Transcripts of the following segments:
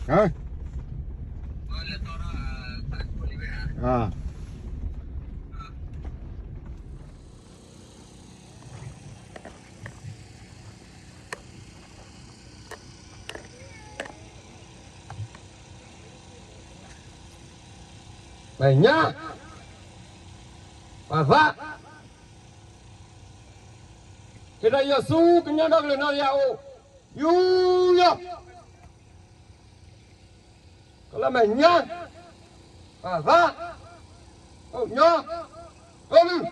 ဟါ, အ, ပညါ, ပသး, ကဲဒီးယွၤဆူကညီဒီကလုာ်နီၢ်ယၤအိၣ်, ယူယီၢ်, ကလၢမဲာ်ညါ, ပသး, အိၣ်ညီ, အိၣ်မုာ်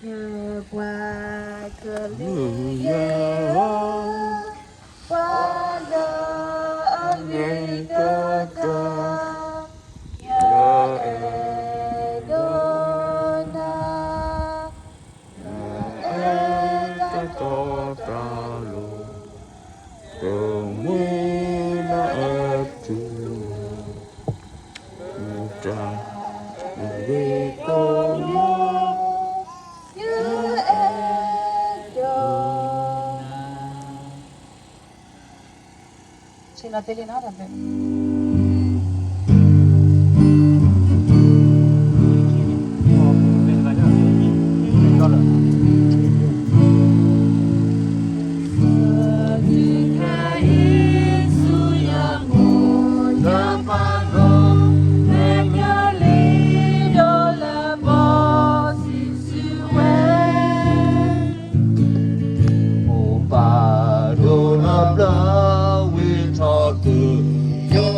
ယပှၤကလုာ်ယဲ, ပှၤလၢအဂ့ၤကတၢၢ်, ယအဲၣ်ဒိးနၤ, ယအဲၣ်တၢ်တီတၢ်လိၤ, တမ့ၢ်လၢအတုၤ မတၤတဂ့ၤကိးမီၤ, ယအဲၣ်ဒိးနၤ, ဆ့ၣ်နီၤတ့လံနီၤ တၢ်ဘျုး ပပာ်ဒိၣ်နီတဘျီ ဝံထီၣ်က့ၤယွၤ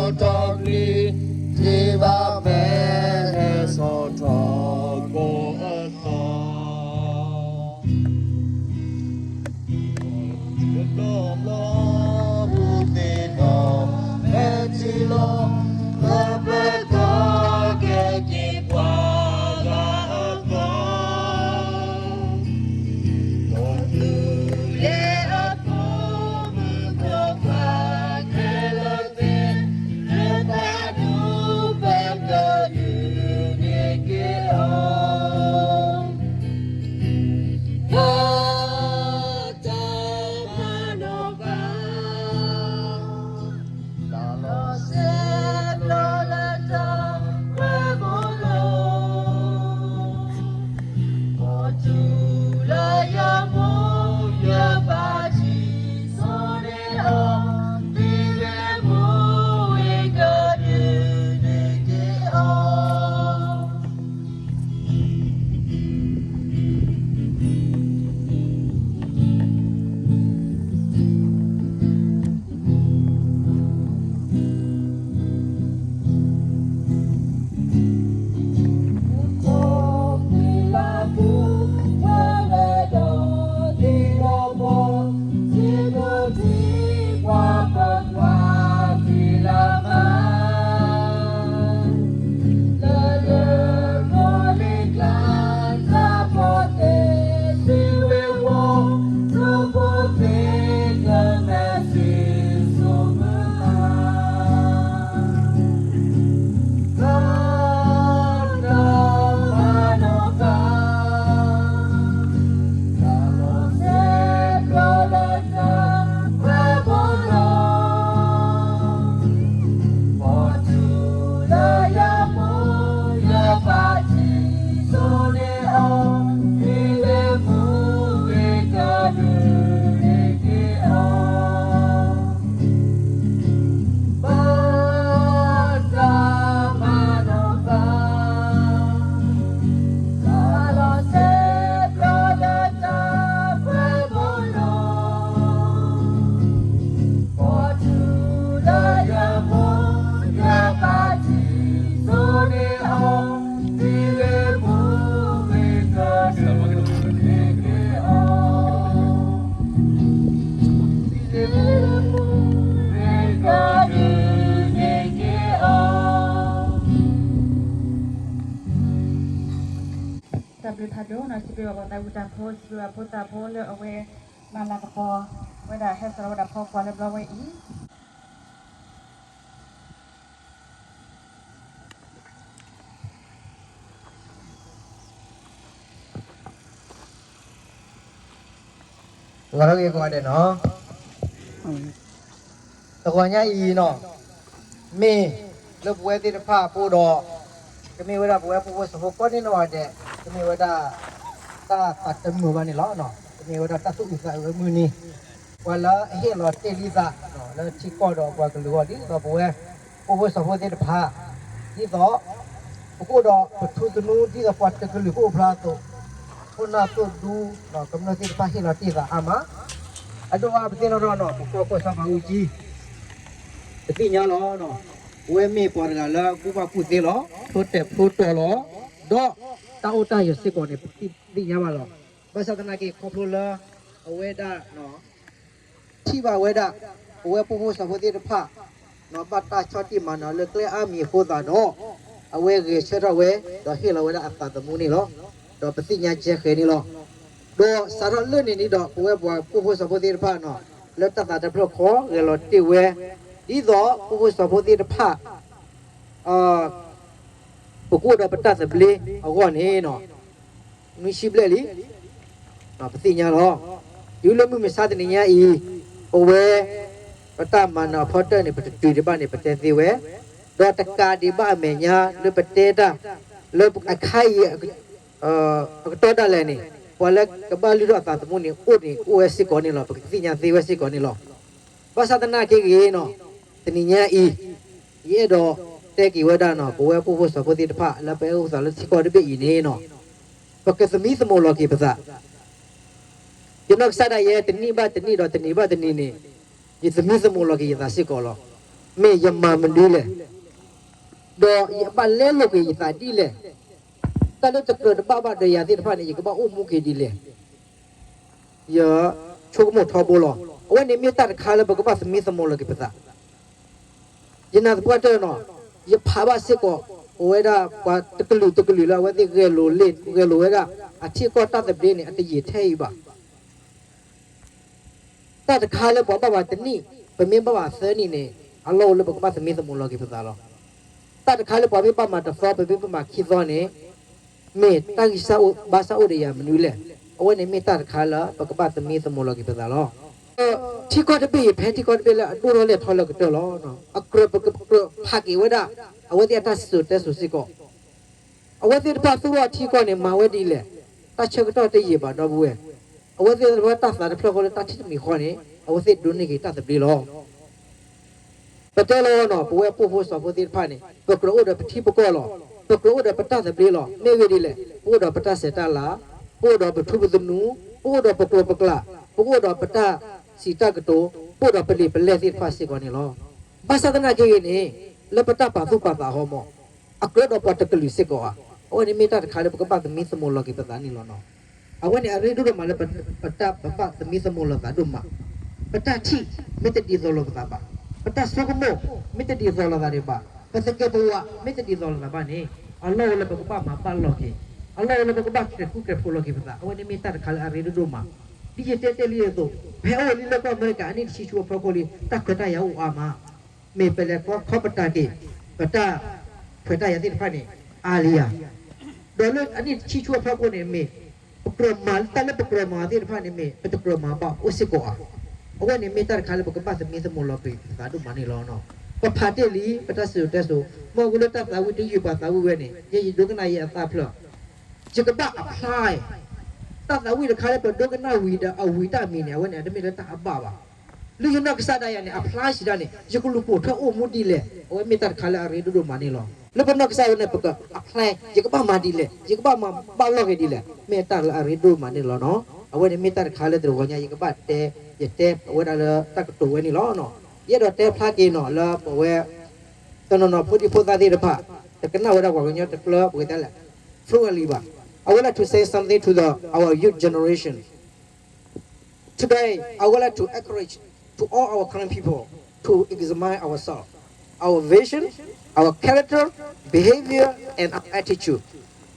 တၢ်ဘျုးဖးဒိၣ်နီၤ, စံးဘျုးဘၣ်ပှၤသးဝံၣ်တၢ်ဖိ, စံးဘျုးဘၣ်ဖိသၣ်ဖိလၢအဝဲမၤလၤကပီၤဝဲဒၣ် ဟဲစိာ်ထီၣ်ဝဲဒၣ်ဖီကွၢ်လၢဘျီဝဲအံၤ တဂၤဂ့ၤကိးဂၤဒဲးနီၤ, တဂီၤညါအံၤနီၤ, မ့ၢ်လၢပဝဲသ့ၣ်တဖၣ်အပူၤဒီး, ကမ့ၢ်ဝဲဒၣ်ပဝဲပှိၢ်ဖိစီၤဖိကိးန့ၣ်နီၢ်ဂၤဒဲး, ကမ့ၢ်ဝဲဒၣ်တၢ်သးတမုာ်ဘၣ်န့ၣ်လီၤ. ကမ့ၢ်ဝဲဒၣ်တၢ်သူၣ်အုးသးအုးအမုၢ်နံၤ, ပှၤလၢအဟ့ၣ်လီၤတ့ၢ်လံသး လၢထံကီၢ်ဒီးပှၤကလုာ်အဂီၢ် ဒ်သိးပဝဲ ပှိၢ်ဖိစီၤဖိသ့ၣ်တဖၣ်, ဒ်သိး ပကအိၣ်ဒီးပထူသနူ ဒ်သိးပှၤတကလုာ်ကအိၣ်ဖျါအသိး, ခိၣ်နၢ်သိၣ်ဒူ ကမျၢၢ်သ့ၣ်တဖၣ်ဟ့ၣ်လီၤတ့ၢ်သးအါမး, အဒိၣ်အါပသ့ၣ်နီၣ်ထီၣ်နီၤ ပကီၢ်ခိၣ်စီၤဘးအူကၠံ ပသ့ၣ်ညါလီၤ. ပဝဲမ့ၢ်ပှၤတဂၤလၢကူၣ်ဘၣ်ကူၣ်သ့လီၤ, ဖျိတဲာ်ဖျိတီၤလီၤ, ဒီးတၢ်အိၣ်တၢ်ယၢၤစ့ၢ်ကီးန့ၣ် ပသ့ၣ်ညါဘၣ်လီၤ. ဘၣ်ဆၣ်သနာ်က့ ခီဖျိလၢ အဝဲဒၣ် ထံၣ်ဘၣ်ဝဲဒၣ် ပဝဲပှိၢ်ဖိစီၤဖိသ့ၣ်တဖၣ် ဘၣ်တၢ်ဆီၣ်တံၢ်မၤနၢၤလၢကျဲအါမံၤအဃိသတးဒီး, အဝဲဂဲၤဆၢထၢၣ်ဝဲ ဒီးဟ့ၣ်လီၤဝဲဒၣ်အသးသမူန့ၣ်လီၤ. ဒီးပသ့ၣ်ညါကဲဃဲန့ၣ်လီၤ. ဒီးစးထီၣ်လၢန့ၣ်န့ၣ်ဒီး ပဝဲပှၤပှိၢ်ဖိစီၤဖိသ့ၣ်တဖၣ်နီၤ လၢတၢ်သးတဖျၢၣ်ဃီ ဂဲၤလီၤတ့ၢ်ဝဲ ဒ်သိးပှိၢ်ဖိစီၤဖိသ့ၣ်တဖၣ် ပကအိၣ်ဒီးပတၢ်သဘျ့အဂီၢ်န့ၣ်နီၤ, နွံဆံဘျဲၣ်လံ ပသ့ၣ်ညါလီၤ. တုၤလၢမုၢ်မဆါတနံၤညါအံၤ, ပဝဲ ပတၢ်မၤနၢၤအဖီတၢၢ်န့ၣ် ပတတုၤဒံးဘၣ်န့ၣ် ပတဲသ့ဝဲ, ဒီးတကးဒံးဘၣ်အမဲာ်ညါလၢပတဲတၢ် လၢအခါအံၤ အကတီၢ်ဒၣ်လဲာ်န့ၣ် ပှၤလၢကဘၣ်လုၢ်ထီၣ်အသးသမူန့ၣ် အိၣ်န့ၣ် အိၣ်ဝဲစ့ၢ်ကီးန့ၣ်လီၤ. ပကသ့ၣ်ညါသ့ဝဲစ့ၢ်ကီးန့ၣ်လီၤ. ဘၣ်ဆၣ်သနာ်က့ဂ့ၤနီၤ, တနံၤညါအံၤ ယအဲၣ်ဒိးတဲက့ၤဝဲဒၣ်နီၤ ပဝဲပှိၢ်ဖိစီၤဖိသ့ၣ်တဖၣ် လၢပအဲၣ်အိၣ်သးလၢထံကီၢ်တဘ့ၣ်အံၤန့ၣ်နီၤ, ပကသမံသမိးလီၤက့ၤပသး. ယနီၢ်ကစၢ်ဒၣ်ယဲ တနံၣ်ဘၣ်တနံၣ်ဒီးတနံၤဘၣ်တနံၤန့ၣ် ယသမံသမိးလီၤက့ၤယသးစ့ၢ်ကီးလီၤ. မ့ၢ်ယမၤမနုၤလဲၣ်, ဒီးယဘၣ်လဲလိာ်က့ၤယသးဒ်လဲၣ်, တၢ်လၢတကြၢးတဘၣ်ဘၣ်ဒီးယၤသ့ၣ်တဖၣ်န့ၣ် ယကဘၣ်အိၣ်မူက့ၤဒ်လဲၣ်. ယဆိကမိၣ်ထီဘိလီၤ. အဝဲန့ၣ်မ့ၢ်တၢ်တခါလၢပကဘၣ်သမံသမိးလီၤက့ၤပသး. ယနာ်သပှၢ်တၢၢ်နီၤ, ယဖးဘၣ်စ့ၢ်ကီး ပဝဲဒၣ်ပှၤတကလုာ်တကလုာ်လၢအဝဲသ့ၣ်ဂဲၤလိာ်လ့ၣ် ဂဲၤလိာ်ဝဲဒၣ် အထံအကီၢ်တၢ်သဘျ့န့ၣ် အတယံာ်ထဲအံၤဘၣ်. တၢ်တခါလၢပှၤဘၣ်ပှၤတနံၣ်, ပမ့ၢ်ဘၣ်ပှၤသၢနံၣ်န့ၣ် အလီၢ်အိၣ်လၢပကဘၣ်သမံသမိးလီၤက့ၤပသးလီၤ. တၢ်တခါလၢပှၤမ့ၢ်ဘၣ်မၤတသီ ပမ့ၢ်ဘၣ်မၤခံသီန့ၣ် မ့ၢ်တၢ်ဂံၢ်စၢ်အိၣ်ဘါစၢ်အိၣ်ဒီးယၤမနုၤလဲၣ်. အဝဲန့ၣ်မ့ၢ်တၢ်တခါလၢပကဘၣ်သမံသမိးလီၤက့ၤပသးလီၤ. ထံကီၢ်တဘ့ၣ်အံၤ ဖဲထံကီၢ်တဘ့ၣ်လၢအဒိၣ်ထီၣ်လဲၢ်ထီၣ်လၢကတၢၢ်လီၤ. အကြၢးပကြၢးဖးက့ၤဝဲဒၣ် အဝဲသ့ၣ်အတၢ်စံၣ်စိၤတဲစိၤစ့ၢ်ကီး အဝဲသ့ၣ်တဖၣ်သူၣ်ထီၣ်ထံကီၢ်န့ၣ် မၤဝဲဒ်လဲၣ်. တၢ်ဆၢကတီၢ်တယံာ်ဘၣ်ဒီပုၢ်ဝဲၢ်, အဝဲသ့ၣ်တဖၣ်တၢ်သးတဖျၢၣ်ဃီလၢတၢ်ထံၣ်တမံၤဃီန့ၣ် အဝဲသ့ၣ်ဒိးန့ၢ်က့ၤတၢ်သဘျ့လီၤ. ပတဲလီၤနီၤ ပဝဲပှိၢ်ဖိစီၤဖိသ့ၣ်တဖၣ်န့ၣ် ပကြၢးအိၣ်ဒီးပထံပကီၢ်လီၤ. ပကြၢးအိၣ်ဒီးပတၢ်သဘျ့လီၤ. မ့ၢ်ဂ့ၢ်ဒ်လဲၣ်, ပအိၣ်ဒီးပတၢ်ဆဲးတၢ်လၤ, ပအိၣ်ဒီးပထူပသနူ, ပအိၣ်ဒီးပကျိာ်ပကျး, ပအိၣ်ဒီးပတၢ်စံးတၢ်ကတိၤ, ပအိၣ်ဒီးပလံာ်ပလဲၢ်သ့ၣ်တဖၣ်စ့ၢ်ကီးန့ၣ်လီၤ. ဘၣ်ဆၣ်သနာ်က့ဂ့ၤန့ၣ် လၢပတၢ်ပာ်သူၣ်ပာ်သးအဂီၢ်မး အကြၢးဒီးပှၤတကလုာ်စ့ၢ်ကီးဧါ. အဝဲန့ၣ်မ့ၢ်တၢ်တခါလၢပကဘၣ်သမံသမိးလီၤက့ၤပသးန့ၣ်လီၤနီၤ. အဝဲန့ၣ်အရ့ဒိၣ်ဒိၣ်မးလၢပတၢ်ပဘၣ်သမံသမိးလီၤသးဒိၣ်မး. ပတၢ်ထံၣ်မ့ၢ်တဒ်သိးလိာ်ပသးဘၣ်, ပတၢ်ဆိကမိၣ်မ့ၢ်တဒ်သိးလိာ်သးဒံးဘၣ်, ပသကဲးပဝးမ့ၢ်တဒ်သိးလိာ်သးဘၣ်န့ၣ် အလီၢ်အိၣ်လၢပကဘၣ်မၤဘၣ်လိာ်က့ၤ, အလီၢ်အိၣ်လၢပကဘၣ်ကြဲးဃူကြဲးဖိးလီၤက့ၤပသး. အဝဲန့ၣ်မ့ၢ်တၢ်တခါလၢအရ့ဒိၣ်ဒိၣ်မး. ဒ်ယတဲတ့ၢ်လံအသိး, ဖဲအအိၣ်လံလၢကီၢ်အမဲရကၤအနံၣ်တဆံဆူအဖီခိၣ်လံ တၢ်ခွဲးတၢ်ယာ်အိၣ်အါမး, မ့ၢ်ပလဲၤခီပတာ်က့ၤ ပတၢ်ခွဲးတၢ်ယာ်သ့ၣ်တဖၣ်န့ၣ် အါလံဧါ. ဒီးလၢအနံၣ်တဆံဆူအဖီခိၣ်န့ၣ်မ့ၢ် ပကြၢးမၤတၢ်လၢပကြၢးမၤသ့ၣ်တဖၣ်န့ၣ်မ့ၢ် ပတကြၢးမၤဘၣ်အိၣ်စ့ၢ်ကီးဧါ. အဝဲန့ၣ်မ့ၢ်တၢ်တခါလၢပကဘၣ်သမံသမိးလီၤက့ၤပသးဒိၣ်မးန့ၣ်လီၤ. ပဖးတ့ၢ်လံ ပတၢ်စံၣ်စိၤတဲစိၤ မ့ၢ်ဂ့ၤလၢတၢ်သးဝံၣ်တယုၢ်ပှၤသးဝံၣ်ဝဲန့ၣ် ယဲယဒိကနၣ်ယဲအသးဖျၢၣ် ယကဘၣ် apply တၢ်သးဝံၣ်တခါလၢပဒိကနၣ်ဝံၤဒီးအဝံၤတၢ်မံၤန့ၣ် အဝဲန့ၣ်အတမ့ၢ်လၢတၢ်အဘၣ်ဘၣ်. လၢယနီၢ်ကစၢ်ဒၣ်ယၤန့ၣ် apply စံးဒၣ်န့ၣ် ယကလူၤပိာ်ထွဲအိၣ်မူဒ်လဲၣ် အဝဲမ့ၢ်တၢ်တခါလၢအရ့ဒိၣ်ဒိၣ်မးန့ၣ်လီၤ. လၢပနီၢ်ကစၢ်ဝဲန့ၣ် ပက apply ယကဘၣ်မၤဒ်လဲၣ် ယကဘၣ်မၤဘၣ်လိာ်က့ၤဒ်လဲၣ် မ့ၢ်တၢ်လၢအရ့ဒိၣ်မးန့ၣ်လီၤနီၤ. အဝဲန့ၣ်မ့ၢ်တၢ်တခါလၢတဂီၤညါ ယကဘၣ်တဲ ယတဲဝဲဒၣ်လၢတၢ်ကတိၤဝဲန့ၣ်လီၤ. ယအဲၣ်ဒိးတဲဖျါက့ၤနီၤ လၢပဝဲ တနီၤနီၤဖိဒံဖိသၣ်သ့ၣ်တဖၣ် တကနၣ်ဝဲဒၣ်ပှၤကညီတကျၢၤ ပကတဲလဲၣ် fluently ဘၣ်. I would like to say something to the our youth generation. Today, I would like to encourage to all our Karen people to examine ourselves, our vision, our character, behavior, and our attitude.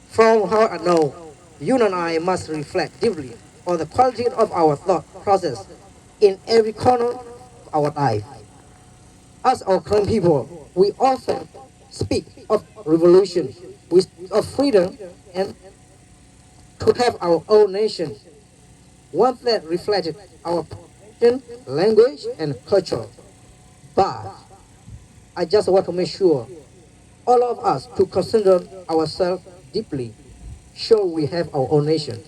From how I know, You and I must reflect deeply on the quality of our thought process in every corner of our life. As our Karen people, we often speak of revolution, we speak of freedom and to have our own nation, one that reflected our population, language, and culture. But I just want to make sure all of us to consider ourselves deeply. Should we have our own nation?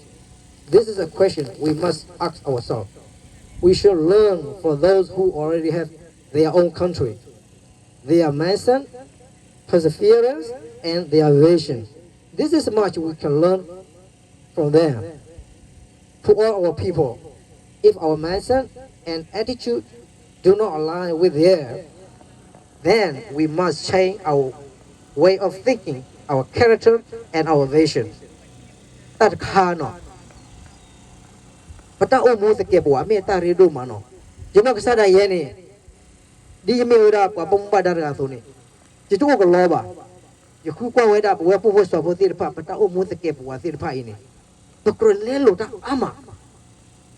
This is a question we must ask ourselves. We should learn from those who already have their own country, their mindset, perseverance, and their vision. This is much we can learn from them. To all our people, if our mindset and attitude do not align with theirs, then we must change our way of thinking, our character, and our vision. တၢ်တခါနီၤ, ပတၢ်အိၣ်မူသကဲးပဝးမ့ၢ်တၢ်ရ့ဒိၣ်မးနီၤ. ယနီၢ်ကစၢ်ဒၣ်ယဲန့ၣ်, ဒ်ယမ့ၢ်ဝဲဒၣ်ပှၤဘၣ်မူဘၣ်ဒါတဂၤအသိးန့ၣ်, ယတအိၣ်ကလီဘၣ်. ယဃုကွၢ်ဝဲဒၣ်ပဝဲပှိၢ်ဖိစီၤဖိသ့ၣ်တဖၣ် ပတၢ်အိၣ်မူသကဲးပဝးသ့ၣ်တဖၣ်အံၤန့ၣ်, ပကြၢးလဲလိာ်တၢ်အါမး,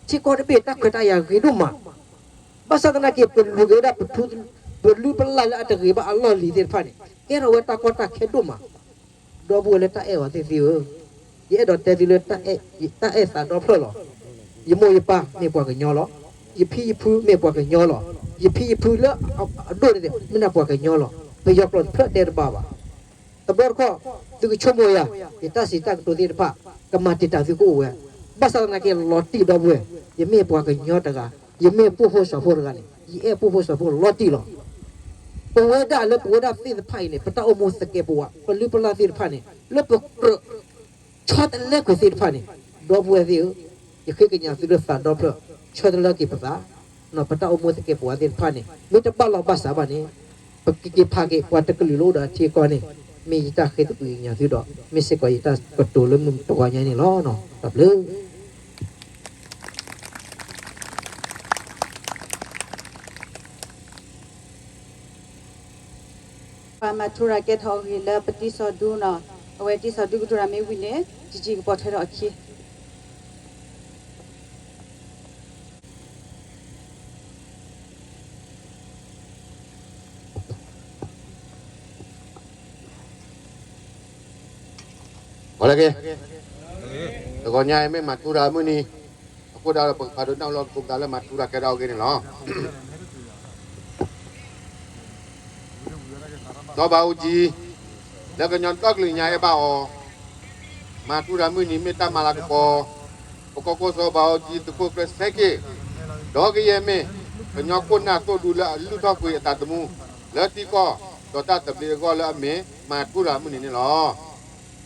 ထံကီၢ်တဘ့ၣ်တၢ်ခွဲးတၢ်ယာ်ဂ့ၤဒိၣ်မး, ဘၣ်ဆၣ်သနာ်က့ ပလူၤက့ၤဝဲဒၣ်ပထူ, ပလုၢ်ပလၢ်လၢအတဂ့ၤဘၣ်အလီၢ်လံၤသ့ၣ်တဖၣ်န့ၣ် ကဲထီၣ်ဝဲတၢ်ကီတၢ်ခဲဒိၣ်မး. ဒီပုၢ်ဝဲၢ်လၢတၢ်အဲၣ်အီၤသ့ၣ်သ့ၣ်ဧၢ, ယအဲၣ်ဒိးတဲသုလၢ တၢ်အဲၣ်သးဒီဖျၢၣ်လီၤ. ယမိၢ်ယပၢ်မ့ၢ်ပှၤကညီလီၤ. ယဖံယဖုမ့ၢ်ပှၤကညီလီၤ. ယဖံယဖုလၢအဒိၣ်န့ၣ်မ့ၢ်ဒၣ်ပှၤကညီလီၤ. ပယီၤကျိာ်တဖျၢၣ်တဲတဘၣ်ဘၣ်. တဘျီတခီၣ်, သုကဆိကမိၣ်ယၤ, ယတၢ်စံးတၢ်ကတိၤသ့ၣ်တဖၣ်, ကမၤတံာ်တာ်သုကအိၣ်ဝဲ, ဘၣ်ဆၣ်သနာ်က့လီၤတံၢ်ဒီပုၢ်ဝဲၢ်, ယမ့ၢ်ပှၤကညီတဂၤ, ယမ့ၢ်ပှိၢ်ဖိစီၤဖိတဂၤန့ၣ် ယအဲၣ်ပှိၢ်ဖိစီၤဖိလီၤတံၢ်လီၤ. ပဝဲဒၣ်လၢပဝဲဒၣ်သ့ၣ်တဖၣ်အံၤန့ၣ် ပတၢ်အိၣ်မူသကဲးပဝး ပလုၢ်ပလၢ်သ့ၣ်တဖၣ်န့ၣ် လၢပကြၢး ဆီတလဲကွံာ်သ့ၣ်တဖၣ်န့ၣ်, ဒီပုၢ်ဝဲၢ်သ့ၣ်ဧၢ, ယဃ့ကညးသုလၢသးဒီဖျၢၣ်, ဆီတလဲက့ၤပသး, ပတၢ်အိၣ်မူသကဲးပဝးသ့ၣ်တဖၣ်န့ၣ် မ့ၢ်တဘၣ်လိာ်ဘၣ်စးဘၣ်န့ၣ်, ပကက့ၤဖးက့ၤပှၤတကလုာ်လၢအိၣ်ဒီးအထံအကီၢ်န့ၣ်, မ့ၢ်ယတၢ်ဃ့သကွံာ်ကညးသုဒီး မ့ၢ်စ့ၢ်ကီးယတၢ်ကတိၤလၢမုၢ်တဂီၤညါန့ၣ်လီၤ. တၢ်ဘျုး ပှၤမၤထူရၤကဲထီၣ်အဂ့ၢ်လၢပတံၢ်စီၤဒူနီၤ, အဝဲတံၢ်စီၤဒူကထူရၤမ့ၢ်ဝံၤန့ၣ် တကံကပီၤထွဲထီၣ်အခံ ဂီၤလၢက့ၤ, တဂီၤညါအံၤမ့ၢ်မၤထူရၤမုၢ်နံၤ, အဃိဒီးပကဖးဒိးနၢ်ဟူလီၤသကိးပသးလၢ မၤထူရၤကဲထီၣ်အဂ့ၢ်န့ၣ်လီၤ. စီၤဘးအူကၠံ, လၢကညီဒီကလုာ်ညါအဲၣ်ဘၣ်အီၤ, မၤထူရၤမုၢ်နံၤမ့ၢ်တၢ်မၤလၤကပီၤ, ပကီၢ်ခိၣ်စီၤဘးအူကၠံသုးခိၣ်ကျၢၢ်စဲက့ၣ်, ဒီးကယဲၢ်မ့ၢ် ကညီခိၣ်နၢ်သိၣ်ဒူလၢအလုၢ်ထီၣ်ကွံာ်အသးသမူ လၢထံကီၢ် ဒီးတၢ်သဘျ့အဂီၢ်လၢအမ့ၢ် မၤထူရၤမုၢ်နံၤန့ၣ်လီၤ.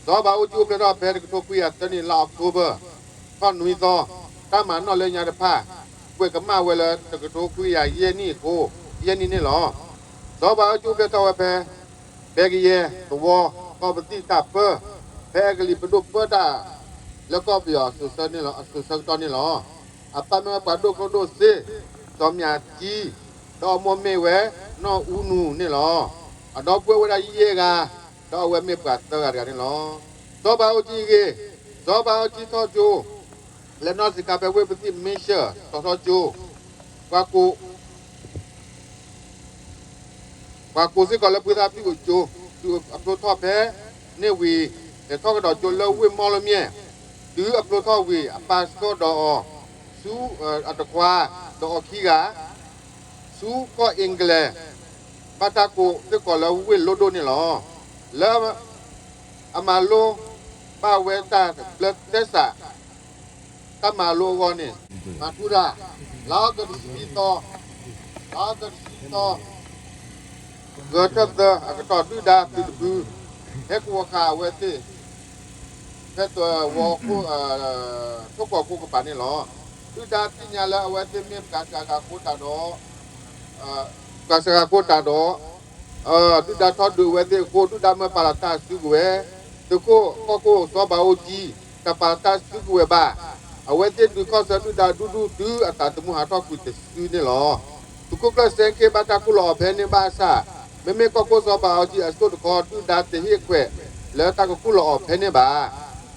စီၤဘးအူကၠံအိၣ်ဖျဲၣ်ထီၣ်ဖဲတကထိခွံကယၤသၢနံၣ် လါအီးကထိဘၢၣ် ထီၣ်နွံသီ, တၢ်မၤနီၣ်လၢညါတဖၣ် ကွဲးကမၣ်ဝဲလၢတကထိခွံကယၤယဲၢ်နံၣ်အဃိ ယဲၢ်နံၣ်န့ၣ်လီၤ. စီၤဘးအူကၠံအိၣ်ဖျဲၣ်ထီၣ်ဝဲဖဲ ဖဲကယဲၢ်သဝီ ကီၢ်ပသံၣ်တၢ်ပၢ ဖဲအကလံၤပဒိၣ်ပၢတၢ် လၢကီၢ်ပယီၤအစိၤဆၢကတီၢ်န့ၣ်လီၤ. အပၢ်မ့ၢ်ဝဲပှၤဒိၣ်ကျိၣ်ဒိၣ်စ့ စီၤမၠးကၠံ, ဒီးအမိၢ်မ့ၢ်ဝဲ နီၢ်အူနူၤန့ၣ်လီၤ. အဒီပုၢ်ဝဲၢ်ဝဲဒၣ်ယဲၢ်ဂၤ, ဒီးအဝဲမ့ၢ်ပှၤသၢဂၤတဂၤန့ၣ်လီၤ. စီၤဘးအူကၠံအဂ့ၢ်, စီၤဘးအူကၠံထီၣ်ကၠိ လဲၤနီၣ်ဆံးခါဖဲဝ့ၢ်ပသံၣ်မ့ၢ်ဆၢၣ် တီၤထီကၠိ, ပှၤကိး ပှၤကိးစ့ၢ်ကီးလၢဖုသၣ်ဖံးအိၣ်ကၠိ, တုၤအဖျိထီၣ်ဖဲန့ၣ်ဝံၤ လဲၤထီၣ်ကဒီးကၠိလၢဝ့ၢ်မီၣ်လမၠဲၣ်, တုၤအဖျိထီၣ်ဝံၤ အပၢ်ဆှၢဒီးအီၤ ဆူအတခွါ ဒီးအီၤခံဂၤ ဆူကီၢ်အ့ကလံး, ဘၣ်တၢ်ကိးစ့ၢ်ကီးလၢဝ့ၢ်လိဒိၣ်န့ၣ်လီၤ. လၢအမၤလိဘၣ်ဝဲတၢ်ဘျၢသဲစး တၢ်မၤလိအဂီၢ်န့ၣ်, မၤထူရၤ လါအီကူးတဆံသီ, လါအီကူးတဆံသီ, ဂၢၤထၢၣ်သၢ အကတီၢ်ဒုၣ်ဒါသုးတဖု ဟဲကဝီၤဃာ်အဝဲသ့ၣ် ဖဲသဝီ ထိၣ်ကီၢ်ကိးကပၤန့ၣ်လီၤ. ဒုၣ်ဒါသ့ၣ်ညါလၢအဝဲသ့ၣ်မ့ၢ်ပှၤစှၤဂၤဃိတးဒီး ပှၤစှၤဂၤဃိတးဒီး ဒုၣ်ဒါထီၣ်ဒုးအဝဲသ့ၣ်အဃိ ဒုၣ်ဒါမၢပာ်လီၤတၢ်စုကဝဲၤ, သုးခိၣ်ကီၢ်ခိၣ်စီၤဘးအူကၠံ တပာ်လီၤတၢ်စုကဝဲၤဘၣ်. အဝဲသ့ၣ်ဒုးခီၣ်ဆၢဒုၣ်ဒါဒူဒူတုၤအသးသမူဟးထီၣ်ကွံာ်တစုန့ၣ်လီၤ. သုးခိၣ်ကျၢၢ်စဲက့ဘၣ်တၢ်ကူၣ်လီၤအီၤဖဲန့ၣ်ဘၣ်ဆၣ်, မ့မ့ၢ်ကီၢ်ခိၣ်စီၤဘးအူကၠံအစိၣ်တခီ ဒုၣ်ဒါတဟ့ၣ်ခွဲးလၢတၢ်ကကူၣ်လီၤအီၤဖဲန့ၣ်ဘၣ်.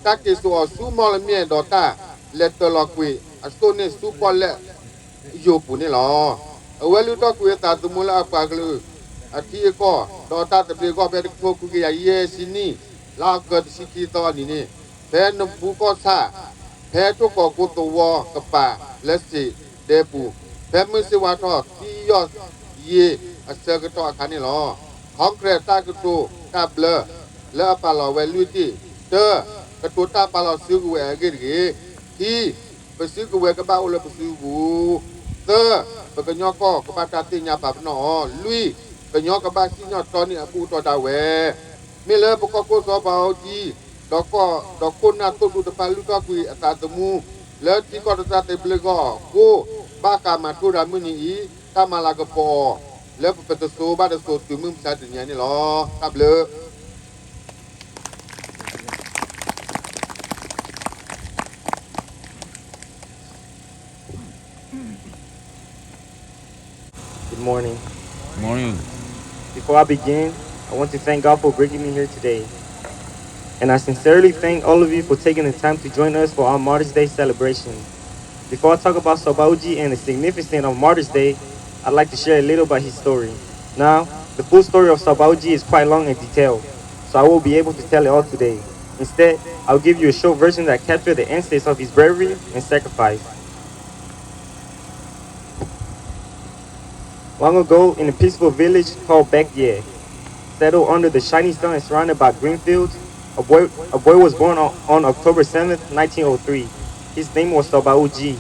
တၢ်က့ၤစိာ်အီၤဆူမီၣ်လမၠဲၣ် ဒီးတၢ်လဲၤတၢၤလီၤကွံာ်အစိၣ်န့ၣ်ဆူပီၣ်လဲၣ်ယိာ်ပူၤန့ၣ်လီၤ. အဝဲလုၢ်ထီၣ်ကွံာ်အသးသမူလၢအပှၤကလုာ်အထံအကီၢ် ဒီးတၢ်သဘျ့အဂီၢ် ဖဲတကထိခွံကယၤယဲၢ်ဆံနံၣ် လါအီကူးတဆံခံသီအနံၤန့ၣ် ဖဲနဘူးကီၢ်ဆၣ် ဖဲထိၣ်ကီၤကိသဝီကပၤလၢစံးဒဲပူၤ ဖဲမုၢ်ဆ့ၣ်ဝါထီၣ်ခံယီၢ်ယ့အဆၢကတီၢ်အခါန့ၣ်လီၤ. Congress တၢ်ကတိၤတၢ်ဘျၢလၢအပာ်လီၤဝဲလွံၢ်တံၢ်, တၢ, ကတိၤတၢ်ပာ်လီၤစုကဝဲၤအဂ့ၢ်တဂ့ၤ, ခံ, ပစုကဝဲၤကဘၣ်အိၣ်လၢပစုပူၤ, သၢ, ပကညီကီၢ်ကဘၣ်တၢ်သ့ၣ်ညါပာ်ပနီၣ်အီၤ, လွံၢ်, ကညီကဘၣ်စံၣ်ညီၣ်တီန့ၢ်အဘူၣ်အတီၢ်ဒၣ်ဝဲ မ့ၢ်လၢပကီၢ်ခိၣ်စီၤဘးအူကၠံ ဒီးခိၣ်နၢ်သိၣ်ဒူတဖၣ်လုၢ်ထီၣ်ကွံာ်အသးသမူ လၢထံကီၢ်တၢ်သဘျ့အဂီၢ်အဃိ, ဘၣ်ဃးမၤထူရၤမုၢ်နံၤအံၤ တၢ်မၤလၤကပီၤအီၤ လၢပတစိၤဘၣ်တစိၤတုၤမုၢ်မဆါတနံၤအံၤန့ၣ်လီၤ. တၢ်ဘျုး Good morning. Morning. Before I begin, I want to thank God for bringing me here today. And I sincerely thank all of you for taking the time to join us for our Mother's Day celebration. Before I talk about Sabaudji and the significance of Mother's Day, I'd like to share a little about his story. Now, the full story of Sabaudji is quite long and detailed, so I won't be able to tell it all today. Instead, I'll give you a short version that captures the essence of his bravery and sacrifice. Long ago, in a peaceful village called Baekye, settled under the shining sun and surrounded by green fields, a boy, a boy was born on, on October seventh, nineteen oh three. His name was Sabaudji.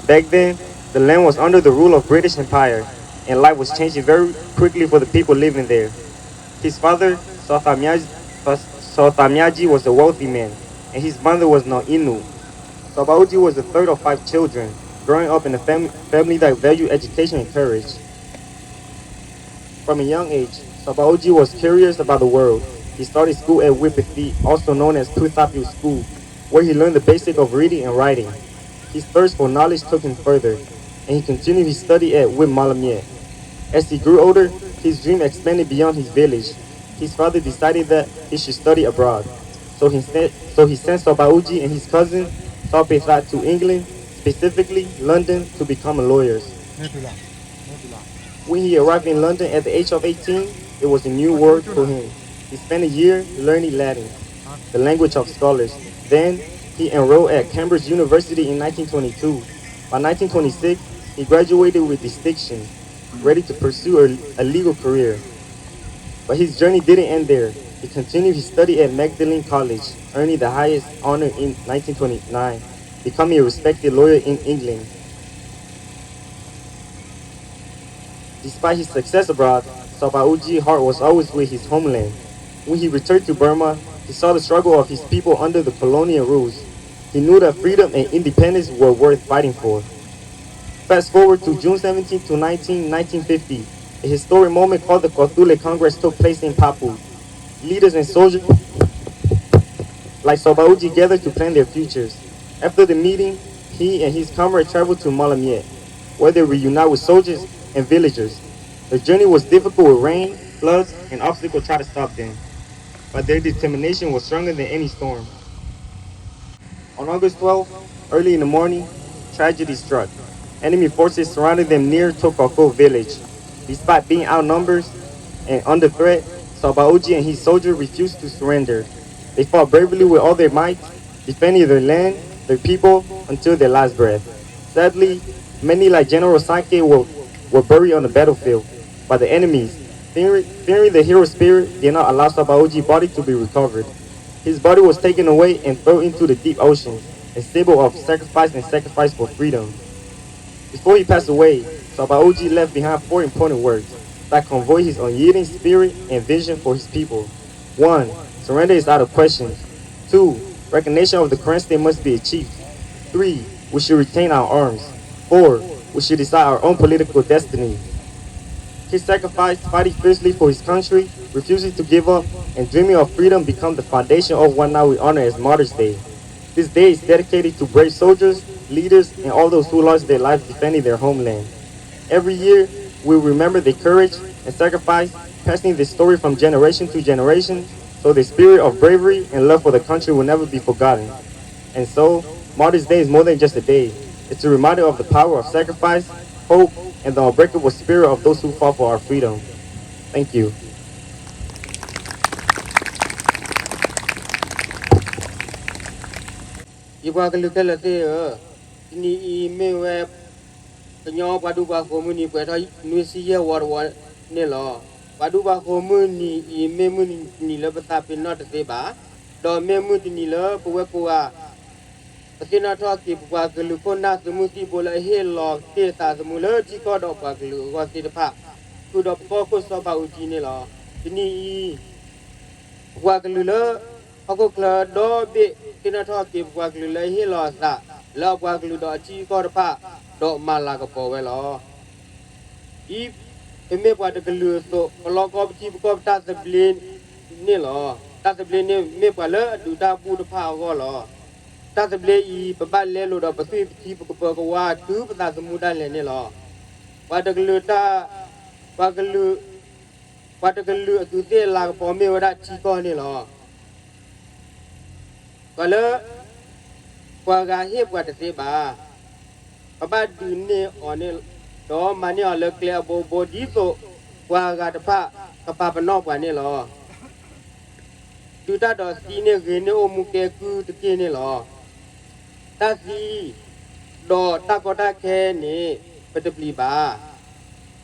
Back then, the land was under the rule of British Empire, and life was changing very quickly for the people living there. His father, Sauthamyaji, Sauthamyaji was a wealthy man, and his mother was no Innu. Sabaudji was the third of five children, growing up in a fam- family that valued education and courage. From a young age, Sabaudji was curious about the world. He started school at Wipiti, also known as Puthapu School, where he learned the basic of reading and writing. His thirst for knowledge took him further, and he continued his study at Wip Malamyɛ. As he grew older, his dream expanded beyond his village. His father decided that he should study abroad. So he sent, so he sent Sabaudji and his cousin, Saupetha, to England, specifically London, to become lawyers. When he arrived in London at the age of eighteen, it was a new world for him. He spent a year learning Latin, the language of scholars. Then, he enrolled at Cambridge University in nineteen twenty-two. By nineteen twenty-six, he graduated with distinction, ready to pursue a, a legal career. But his journey didn't end there. He continued his study at Magdalen College, earning the highest honor in nineteen twenty-nine, becoming a respected lawyer in England. Despite his success abroad, Sabaudji's heart was always with his homeland. When he returned to Burma, he saw the struggle of his people under the colonial rules. He knew that freedom and independence were worth fighting for. Fast forward to June seventeenth to nineteenth, nineteen fifty, a historic moment called the Kawthoolei Congress took place in Papou. Leaders and soldiers like Sabaudji gathered to plan their futures. After the meeting, he and his comrades traveled to Malamyɛ, where they reunited with soldiers and villagers. The journey was difficult with rain, floods, and obstacles tried to stop them, but their determination was stronger than any storm. On August twelfth, early in the morning, tragedy struck. Enemy forces surrounded them near Tokoko village. Despite being outnumbered and under threat, Sabaudji and his soldiers refused to surrender. They fought bravely with all their might, defending their land, their people, until their last breath. Sadly, many like General Sankey were, were buried on the battlefield by the enemies. Fearing, fearing the hero spirit did not allow Sabaudji's body to be recovered. His body was taken away and thrown into the deep ocean, a symbol of sacrifice and sacrifice for freedom. Before he passed away, Sabaudji left behind four important words that convey his unyielding spirit and vision for his people. One, surrender is out of question. Two, recognition of the Karen state must be achieved. Three, we should retain our arms. Four, we should decide our own political destiny. His sacrifice, fighting fiercely for his country, refusing to give up, and dreaming of freedom become the foundation of what now we honor as Martyrs' Day. This day is dedicated to brave soldiers, leaders, and all those who lost their lives defending their homeland. Every year, we remember their courage and sacrifice, passing the story from generation to generation, So the spirit of bravery and love for the country will never be forgotten. And so, Martyrs Day is more than just a day. It's a reminder of the power of sacrifice, hope, and the unbreakable spirit of those who fought for our freedom. Thank you. ယပှၤကလုာ်ခဲလၢာ်သ့ၣ်ဧၢ, တနံၤအံၤမ့ၢ်ဝဲ ကညီပှၤဒူပှၤဃိၤမုၢ်နံၤ ပှဲၤထီၣ်နွံဆံယဲၢ်ဝီတဝီန့ၣ်လီၤ. ပှၤဒူပှၤဃိၤမုၢ်နံၤအံၤ မ့ၢ်မုၢ်တနံၤလၢပသးပ့ၤနီၣ်တသ့ဘၣ်, ဒီးမ့ၢ်မုၢ်တနံၤလၢပဝဲကိးဂၤ ပသ့ၣ်နီၣ်ထီၣ်က့ၤ ပပှၤကလုာ်ခိၣ်နၢ်သုးမုၢ်သံၣ်ဘိလၢအဟ့ၣ်လီၤတ့ၢ်အသးသမူလၢထံကီၢ်ဒီးပှၤကလုာ်အဂီၢ်သ့ၣ်တဖၣ်, ဃုာ်ဒီးပကီၢ်ခိၣ်စီၤဘးအူကၠံန့ၣ်လီၤ. တနံၤအံၤ ပပှၤကလုာ်လၢ ဟီၣ်ခိၣ်ချၢဒီဘ့ၣ် သ့ၣ်နီၣ်ထီၣ်က့ၤ ပပှၤကလုာ်လၢအဟ့ၣ်လီၤအသးလၢအပှၤကလုာ်ဒီးအထံအကီၢ်တဖၣ်, ဒီးမၤလၤကပီၤဝဲလီၤ. ဒ်ပမ့ၢ်ပှၤတကလုာ်အသိး, ပလီၢ်ကီၢ်ပထံပကီၢ်ပတၢ်သဘျ့န့ၣ်လီၤ. တၢ်သဘျ့န့ၣ်မ့ၢ်ပှၤလၢအဒုးတၢ်ဘူၣ်တဖၣ်အဂီၢ်လီၤ. တၢ်သဘျ့အံၤ ပဘၣ်လဲလိာ်ဒီးပသွံၣ်ပထံပကပၢၤကဝါတုၤပသးသမူဒၣ်လဲာ်န့ၣ်လီၤ. ပှၤတကလုာ်တၢ်, ပှၤကလုာ်, ပှၤတကလုာ်အသူးသ့ၣ်လၤကပီၤမ့ၢ်ဝဲဒၣ်ထံကီၢ်န့ၣ်လီၤ. ပှၤလၢ ပှၤဂၤဟ့ၣ်ပှၤတသ့ဘၣ်. ပဘၣ်ဒုးန့ၢ်အီၤန့ၣ်, ဒီးမၤန့ၢ်အီၤလၢကျဲအဘိဘိ ဒ်သိးပှၤဂၤတဖၣ်ကပာ်ပနီၣ်ပှၤန့ၣ်လီၤ. ဒုးတၢ်ဒီးသံန့ၣ် ဂ့ၤန့ၢ်အိၣ်မူကဲကုၢ်တက့ၢ်န့ၣ်လီၤ. တၢ်သံ ဒီးတၢ်ကီတၢ်ခဲန့ၣ် ပတပျံၤဘၣ်.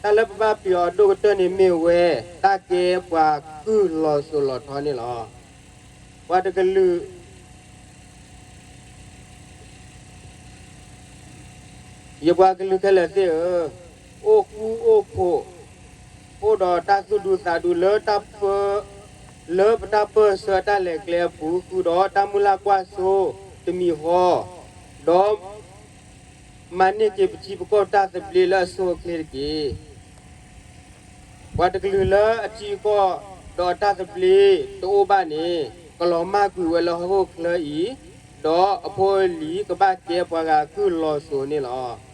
တၢ်လၢပဘၣ်ပျံၤအီၤဒိၣ်ကတၢၢ်န့ၣ်မ့ၢ်ဝဲ တၢ်ကဲပှၤကုၢ်လီၤစိၤလီၤထီန့ၣ်လီၤ. ပှၤတကလုာ် ယပှၤကလုာ်ခဲလၢာ်သ့ၣ်ဧၢ, အိၣ်ဃူအိၣ်ဖိး, အိၣ်ဒီးတၢ်သူၣ်ဒူသးဒူလၢတၢ်ပၢ, လၢပတၢ်ပၢၢ်ဆၢတၢ်လဲၤကျဲအပူၤ ဃုာ်ဒီးတၢ်မုၢ်လၢ်ကွၢ်စိတမံၤဃီ, ဒီး မၤန့ၢ်က့ၤပထံပကီၢ်တၢ်သဘျ့လၢအဆိအချ့တက့ၢ်. ပှၤတကလုာ်လၢအထံအကီၢ်ဒီးတၢ်သဘျ့တအိၣ်ဘၣ်န့ၣ် ကလီၤမၢ်ကွံာ်ဝဲလၢဟီၣ်ခိၣ်ချၢအံၤ, ဒီးအဖိအလံၤကဘၣ်ကဲပှၤဂၤကုၢ်လီၤစိၤန့ၣ်လီၤ.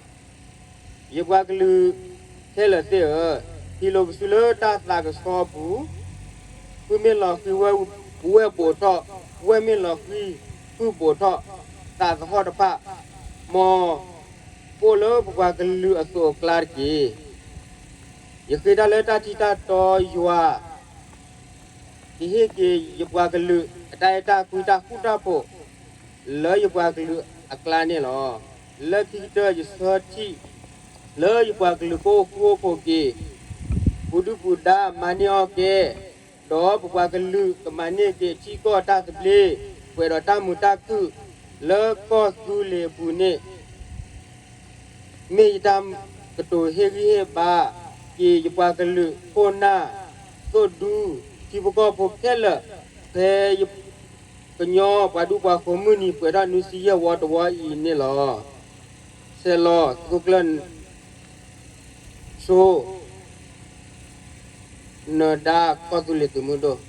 ယပှၤကလုာ်ခဲလၢာ်သ့ၣ်ဧၢ, ဟံးလိာ်ပစုလၢတၢ်သးကဆှီအပူၤ, ဃုမ့ၢ်လီၤဃံၤဝဲၢ်ဘူးထီၣ်, ဝဲၢ်မ့ၢ်လီၤဃံၤဃုဘူးထီၣ်, သးသဟီၣ်တဖၣ်, မ် အိၣ်လၢပပှၤကလုာ်အသိးအကျါတက့ၢ်. ယဃ့တၢ်လၢတၢ်ထံၣ်တၢ်တီယွၤ ကဟ့ၣ်က့ၤယပှၤကလုာ်အတၢ်အဲၣ်တၢ်ကွံတၢ်ဃူတၢ်ဖိး လၢယပှၤကလုာ်အကျါန့ၣ်လီၤ. လၢခံကတၢၢ်ယဆၢထံၣ် လၢယပှၤကလုာ်ကအိၣ်ဃူအိၣ်ဖိးက့ၤ ပူၤဒုၣ်ပူၤဒါမၤန့ၢ်အီၣ်ကဲ ဒီးပပှၤကလုာ်ကမၤန့ၢ်က့ၤထံကီၢ်တၢ်သဘျ့ ပှဲၤဒီးတၢ်မုာ်တၢ်ခုၣ်လၢကီၢ်သူလ့ၤအပူၤန့ၣ် မ့ၢ်ယတၢ်ကတိၤဟ့ၣ်ဂံၢ်ဟ့ၣ်ဘါက့ၤယပှၤကလုာ်ခိၣ်နၢ် သိၣ်ဒူ ထံဖိကီၢ်ဖိခဲလၢာ် ဖဲ ကညီပှၤဒူပှၤဃိၤမုၢ်နံၤပှဲၤထီၣ်နွံဆံယဲၢ်ဝီတဝီအံၤန့ၣ်လီၤ. ဆဲးလီၤသုးခိၣ်ကျၢၢ် ဆိ နၢၤဒါကီၢ်သူလ့ၤသုးမုၢ်ဒိၣ်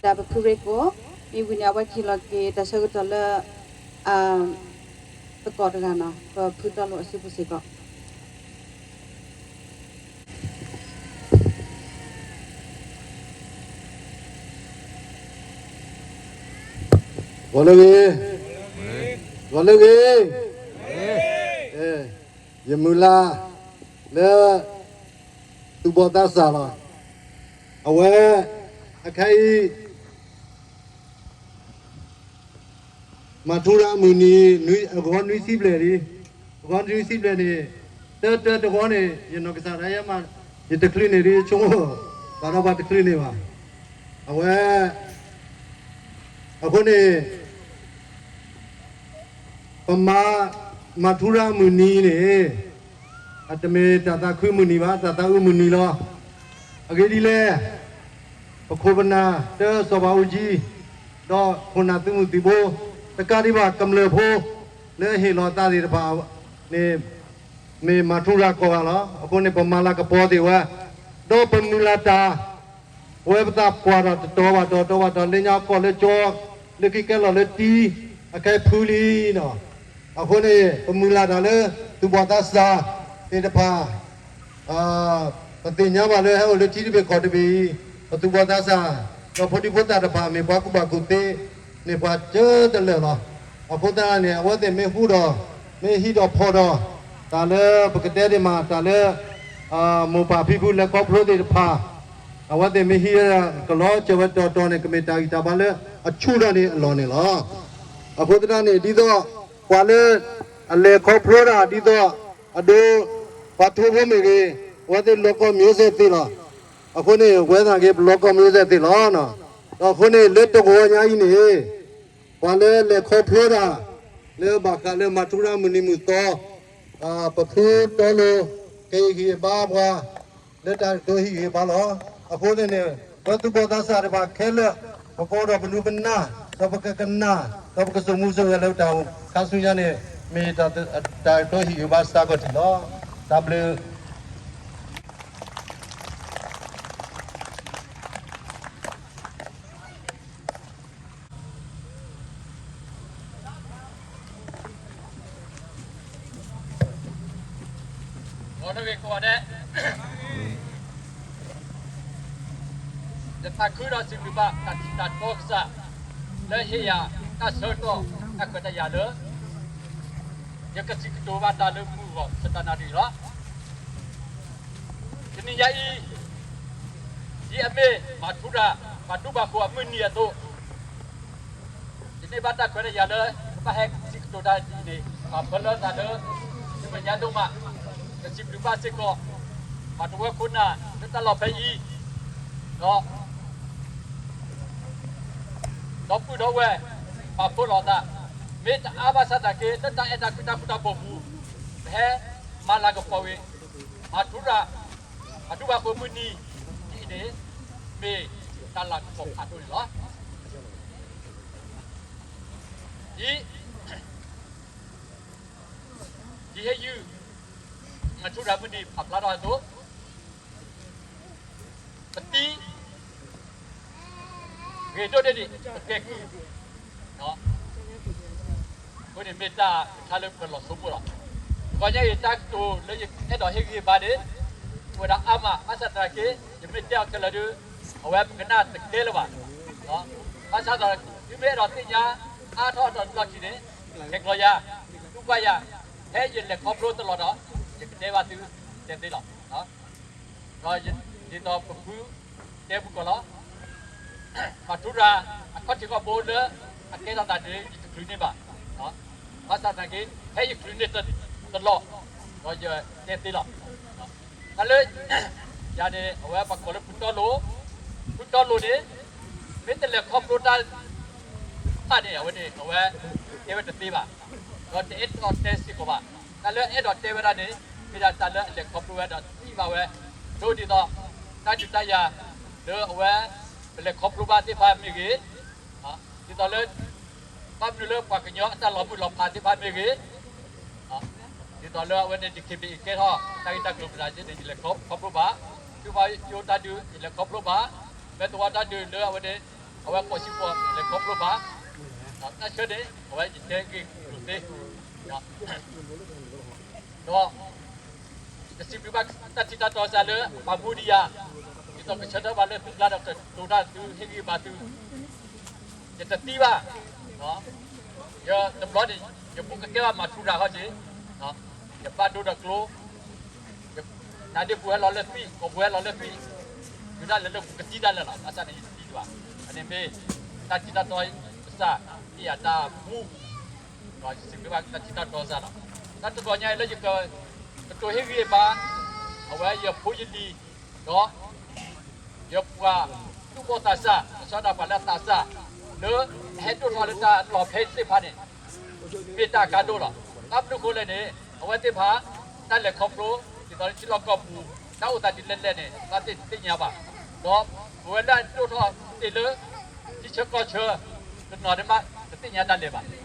ဒီးပဖုရ့ကိး မ့ၢ်ဝံၤန့ၣ် အဝဲက့ၤလီၤက့ၤတၢ်ဆၢကတီၢ်လၢ သကိးတဂၤနီၤ ပဖုတီလိာ်အစုပူၤစ့ၢ်ကီး ဂီၤလၢဂ့ၤ, ဂီၤလၢဂ့ၤ, ယမုၢ်လၢ်လၢ သူၣ်ဘီၣ်သးစၢ်လီၤ. အဝဲ အခဲအံၤ မၤထူရၤအမုၢ်နံၤ အဂီၤနွံဆံဘျဲၣ်လံ, အဂီၤနွံဆံဘျဲၣ်န့ၣ် တၢတၢတဂီၤန့ၣ် ယနီၢ်ကစၢ်ဒၣ်ယဲမး ယတချုးန့ၢ်ဒံး ဆိကမိၣ် ဘၣ်ဒီးပှၤတချုးန့ၢ်ဘၣ်. အဝဲ အဃိန့ၣ် ပမၤ မၤထူရၤအမုၢ်နံၤန့ၣ် အတမ့ၢ်တၢ်သးခုမုၢ်နံၤဘၣ်, တၢ်သးအုးမုၢ်နံၤလီၤ. အဂ့ၢ်ဒ်လဲၣ်, ပခိၣ်ပနၢ်တၢစီၤဘးအူကၠံ ဒီးခိၣ်နၢ်သုးမုၢ်သံၣ်ဘိ တကးဒံးဘၣ်ကမျၢၢ်ဖိ လၢအဟ့ၣ်လီၤအသးသ့ၣ်တဖၣ်န့ၣ် မ့ၢ်မၤထူရၤကိးဂၤလီၤ. အဃိန့ၣ် ပမၤလၤကပီၤသ့ၣ်ဝဲ ဒီးပမုၢ်လၢ်တၢ် ပဝဲပသးပှၢ်ထီၣ်တတီၤဘၣ်တီၤ တီၤဘၣ်တီၤ လၢညါကီၢ်လၢကၠီ လၢခံကဲလီၤလၢတံ အခဲဖုလံနီၤ. အဃိန့ၣ် ပမုၢ်လၢ်တၢ်လၢ သူၣ်ဘီၣ်သးစၢ် သ့ၣ်တဖၣ် ပသ့ၣ်ညါဘၣ်လၢဟဲအိၣ်လၢထံတဘ့ၣ်ကီၢ်တဘ့ၣ်အံၤ ပသူၣ်ဘီၣ်သးစၢ် ဒီးဖိဒံဖိသၣ်တဖၣ် မ့ၢ်ပှၤကူၣ်ဘၣ်ကူၣ်သ့ န့ၢ်ပှၤကတၢၢ်တလၢာ်လီၤ. အဃိသတးန့ၣ် အဝဲသ့ၣ်မ့ၢ်ဟူဒီး မ့ၢ်ဟံးဒီးဖီၣ်ဒီး တၢ်လၢပကတဲဒ်မး တၢ်လၢ မိၢ်ပၢ်ဖံဖုလဲၤခီဖျိသ့ၣ်တဖၣ် အဝဲသ့ၣ်မ့ၢ်ဟံးကလီၤစၢၤဝဲတီၤတီၤန့ၣ် ကမ့ၢ်တၢ်ဂံၢ်တၢ်ဘါလၢအဆူၣ်ထီၣ်န့ၢ်အလီၢ်န့ၣ်လီၤ. အဃိသတးန့ၣ် ဒ်သိး ပှၤလၢ အလဲၤခီဖျိတၢ် ဒ်သိး အဒိ ပှၤထိဖိမ့ၢ်ဂ့ၤ အဝဲသ့ၣ်လီၤကီၢ်မံၤစဲသ့လီၤ. အဃိန့ၣ် ဝဲသနာ်က့ ပလီၤကီၢ်မံၤစဲသ့လီၤ. ဒီးအဃိန့ၣ် လၢတဂီၤညါအံၤန့ၣ် ပှၤလၢလဲၤခီဖျိတၢ် လၢဘၣ်ဃးလၢမၤထူရၤမုၢ်နံၤမုၢ်သီ ပဖုတီလိၤ ကဟ့ၣ်ဂံၢ်ဟ့ၣ်ဘါပှၤ လၢတၢ်ကတိၤဟ့ၣ်ဂံၢ်ဟ့ၣ်ဘါလီၤ. အဃိသတးန့ၣ် ပသူၣ်ဘီၣ်သးစၢ်တဖၣ်ခဲလၢာ် ပကအိၣ်ဒီးပနူပနၢ် ဒီးပကကနၣ် ဒီးပကစိာ်မူစိာ်ဂဲၤလၢတၢ်အိၣ်ခါဆူညါန့ၣ် မ့ၢ်တၢ်ကတိၤဟ့ၣ်ဂံၢ်ဟ့ၣ်ဘါစ့ၢ်ကီးထံၣ်လီၤ. တၢ်ဘျုး ဂီၤလၢဂ့ၤကိးဂၤဒဲး, ယသးခုဒီးစံးဘျုးဘၣ်တၢ်ထံၣ်တၢ်တီကစၢ် လၢဟ့ၣ်ယၤတၢ်ဆၢကတီၢ်တၢ်ခွဲးတၢ်ယာ်လၢ ယကစံးကတိၤဘၣ်တၢ်လၢမုၢ်ဂီၤဆၢတၢ်နၣ်ရံၣ်လီၤ. တနံၤညါအံၤ ဒ်အမ့ၢ်မၤထူရၤ ပှၤဒူပှၤဃိၤအမုၢ်နံၤအသိး ယန့ၢ်ဘၣ်တၢ်ခွဲးတၢ်ယာ်လၢ ကဘၣ်ဟဲစံးကတိၤတၢ်ဒ်အံၤန့ၣ် ပာ်ဖျါလၢသးလၢ ယမဲာ်ညါဒိၣ်မး, ကစံးဘျုးဘၣ်စ့ၢ်ကီး ပှၤတဝၢခိၣ်နၢ်လၢတၢ်လီၢ်ဖဲအံၤ, ဒီး ဒီပုၢ်ဒီဝဲၢ် ပာ်ဖှိၣ်လီၤသး, မ့ၢ်တအါဘၣ်ဆၣ်သနာ်က့ လၢတၢ်အဲၣ်တၢ်ကွံတၢ်ဃူတၢ်ဖိးပူၤ, ပဟဲမၤလၤကပီၤဝံၤ မၤထူရၤ ပှၤဒူပှၤဃိၤမုၢ်နံၤဒ်အံၤန့ၣ် မ့ၢ်တၢ်လၤကပီၤဖးဒိၣ်န့ၣ်လီၤ. ဒ် ဒ်ဟ့ၣ်ယုၢ် မၤထူရၤမုၢ်နံၤဖးဖျါထီၣ်အသိး ပသံ ဂ့ၤဒိၣ်ဒိၣ်န့ၣ် ပကဲကုၢ်, အဃိန့ၣ်မ့ၢ်တၢ်တခါလၢပလီၤဆိကမိၣ်လီၤ. တဂီၤညါအံၤ တၢ်ကတိၤလၢယအဲၣ်ဒိးဟ့ၣ်ဂံၢ်ဟ့ၣ်ဘါန့ၣ် အိၣ်ဝဲဒၣ်အါမး, ဘၣ်ဆၣ်သနာ်က့ ယမ့ၢ်တဲအီၤခဲလၢာ်ဒီး အဝဲပကနၣ်တကဲလၢၤဘၣ်. ဘၣ်ဆၣ်ဒီး သုမ့ၢ်အဲၣ်ဒိးသ့ၣ်ညါ အါထီၣ်အါထီၣ်တဘျီခံန့ၣ် ဟဲကျီယၤ, သံကွၢ်ယၤ, ဖဲယလဲၤခီဖျိတလီၢ်ဒီး ယကတဲဘၣ်သု တဲသ့လီၤ. ဒီးဒ်သိးပဖု တဲပူၤကီးလီၤ. မၤထူရၤ အခီၣ်ထံးခီၣ်ဘိလၢအကဲထီၣ်သးန့ၣ် ယတချုးန့ၢ်ဘၣ်. ဘၣ်ဆၣ်သနာ်က့ ဖဲယချုးန့ၢ်တလီၢ် ဒီးယတဲသ့လီၤ. တၢ်လၢ ယၤန့ၣ် အဝဲပှၤကိးလၢဖုတီလိၤ, ဖုတီလိၤန့ၣ် မ့ၢ်တလဲၤခီဖျိတၢ် တဖၣ်န့ၣ် အဝဲန့ၣ် အဝဲတဲဝဲတသ့ဘၣ်, ဒီးတအဲၣ်ဒိးတဲစ့ၢ်ကီးဘၣ်. တၢ်လၢအအဲၣ်ဒိးတဲဝဲဒၣ်န့ၣ် မ့ၢ်ဒၣ်တၢ်လၢအလဲၤခီဖျိဝဲဒီးသံဘၣ်ဝဲ, ဒ်သိး တၢ်ဒုးတၢ်ယၤ လၢအဝဲ ပလဲၤခီဖျိဘၣ်သ့ၣ်တဖၣ်မ့ၢ်ဂ့ၤ, ဒ်သိးလၢ ဘၣ်မနုၤလၢပှၤကညီအတၢ်လီၤမုၢ်လီၤဖးသ့ၣ်တဖၣ်မ့ၢ်ဂ့ၤ, ဒ်သိးလၢအဝဲန့ၣ် ဒ်ခ့ဘ့ၣ် ကဲထီၣ် တၢ်ဂ့ၢ်တၢ်ကျိၤမတၤသ့ၣ်န့ၣ် ယလဲၤခီဖျိဘၣ်, သုးပာ်ယိတၢ်ဒုး ယလဲၤခီဖျိဘၣ်, မဲာ်သဝီတၢ်ဒုးလၢအဝဲန့ၣ် အဝဲကိးစံကိး ယလဲၤခီဖျိဘၣ်, တၢ်ဆၢန့ၣ် အဝဲယတဲဂ့ၢ်လိာ်သ့ ဒီး ယစံးဘျုးဘၣ်တၢ်ထံၣ်တၢ်တီကစၢ်လၢအပာ်မူဒံးယၤ, ဒ်သိးကဆၢထၢၣ်ဘၣ်လၢသုကျါဒီးကတိၤတၢ်သုဟ့ၣ်ဂံၢ်ဘါသု, ယတသံဘၣ်, ယတဘျီန့ၣ် ယဘူးကကဲဘၣ်မၤထူရၤခီက့ၤ, ယဘၣ်ဒိဒီးကျိ, နါဒ့ပူၤဟဲလီၤလၢသွံၣ်, ကိာ်ပူၤဟဲလီၤလၢသွံၣ်, တုၤဒၣ်လဲာ်လၢဘူးကသံဒၣ်လဲာ်လီၤ. ဘၣ်ဆၣ်န့ၣ်ယတသံဘၣ်, အန့ၣ်မ့ၢ် တၢ်ထံၣ်တၢ်တီကစၢ် ဟ့ၣ်ယၤတၢ်မူ ဒီးယစံးဘျုးဘၣ်တၢ်ထံၣ်တၢ်တီကစၢ်လီၤ. တၢ်တဘျီညါအံၤလၢယက ကတိၤဟ့ၣ်ဂံၢ်ဟ့ၣ်ဘါ အဝဲယဖိယလံၤ ဒီး ယပှၤသူၣ်ဘီၣ်သးစၢ် ကဆီဒၣ်ပှၤလၢအသးစၢ် လၢအဟဲဒိၣ်ထီၣ်လၢတၢ်လီၢ်ဖဲသ့ၣ်တဖၣ်န့ၣ် မ့ၢ်တၢ်အကါဒိၣ်လီၤ. ဘၣ်မနုၤအဃိလဲၣ်န့ၣ် အဝဲသ့ၣ်တဖၣ် တၢ်လဲၤခီဖျိ ဒ်သိးလၢထံလီၢ်ကီၢ်ပူၤ တၢ်အိၣ်သးဒ်လဲၣ်လဲၣ်န့ၣ် ဘၣ်သ့ၣ်တသ့ၣ်ညါဘၣ်. ဒီးပဝဲလၢအဒိၣ်ထီၣ်သ့ၣ်လၢ ထံဆၢကီၢ်ဆၢ တနီၤဒၣ်မး တသ့ၣ်ညါတၢ်လဲၤဘၣ်.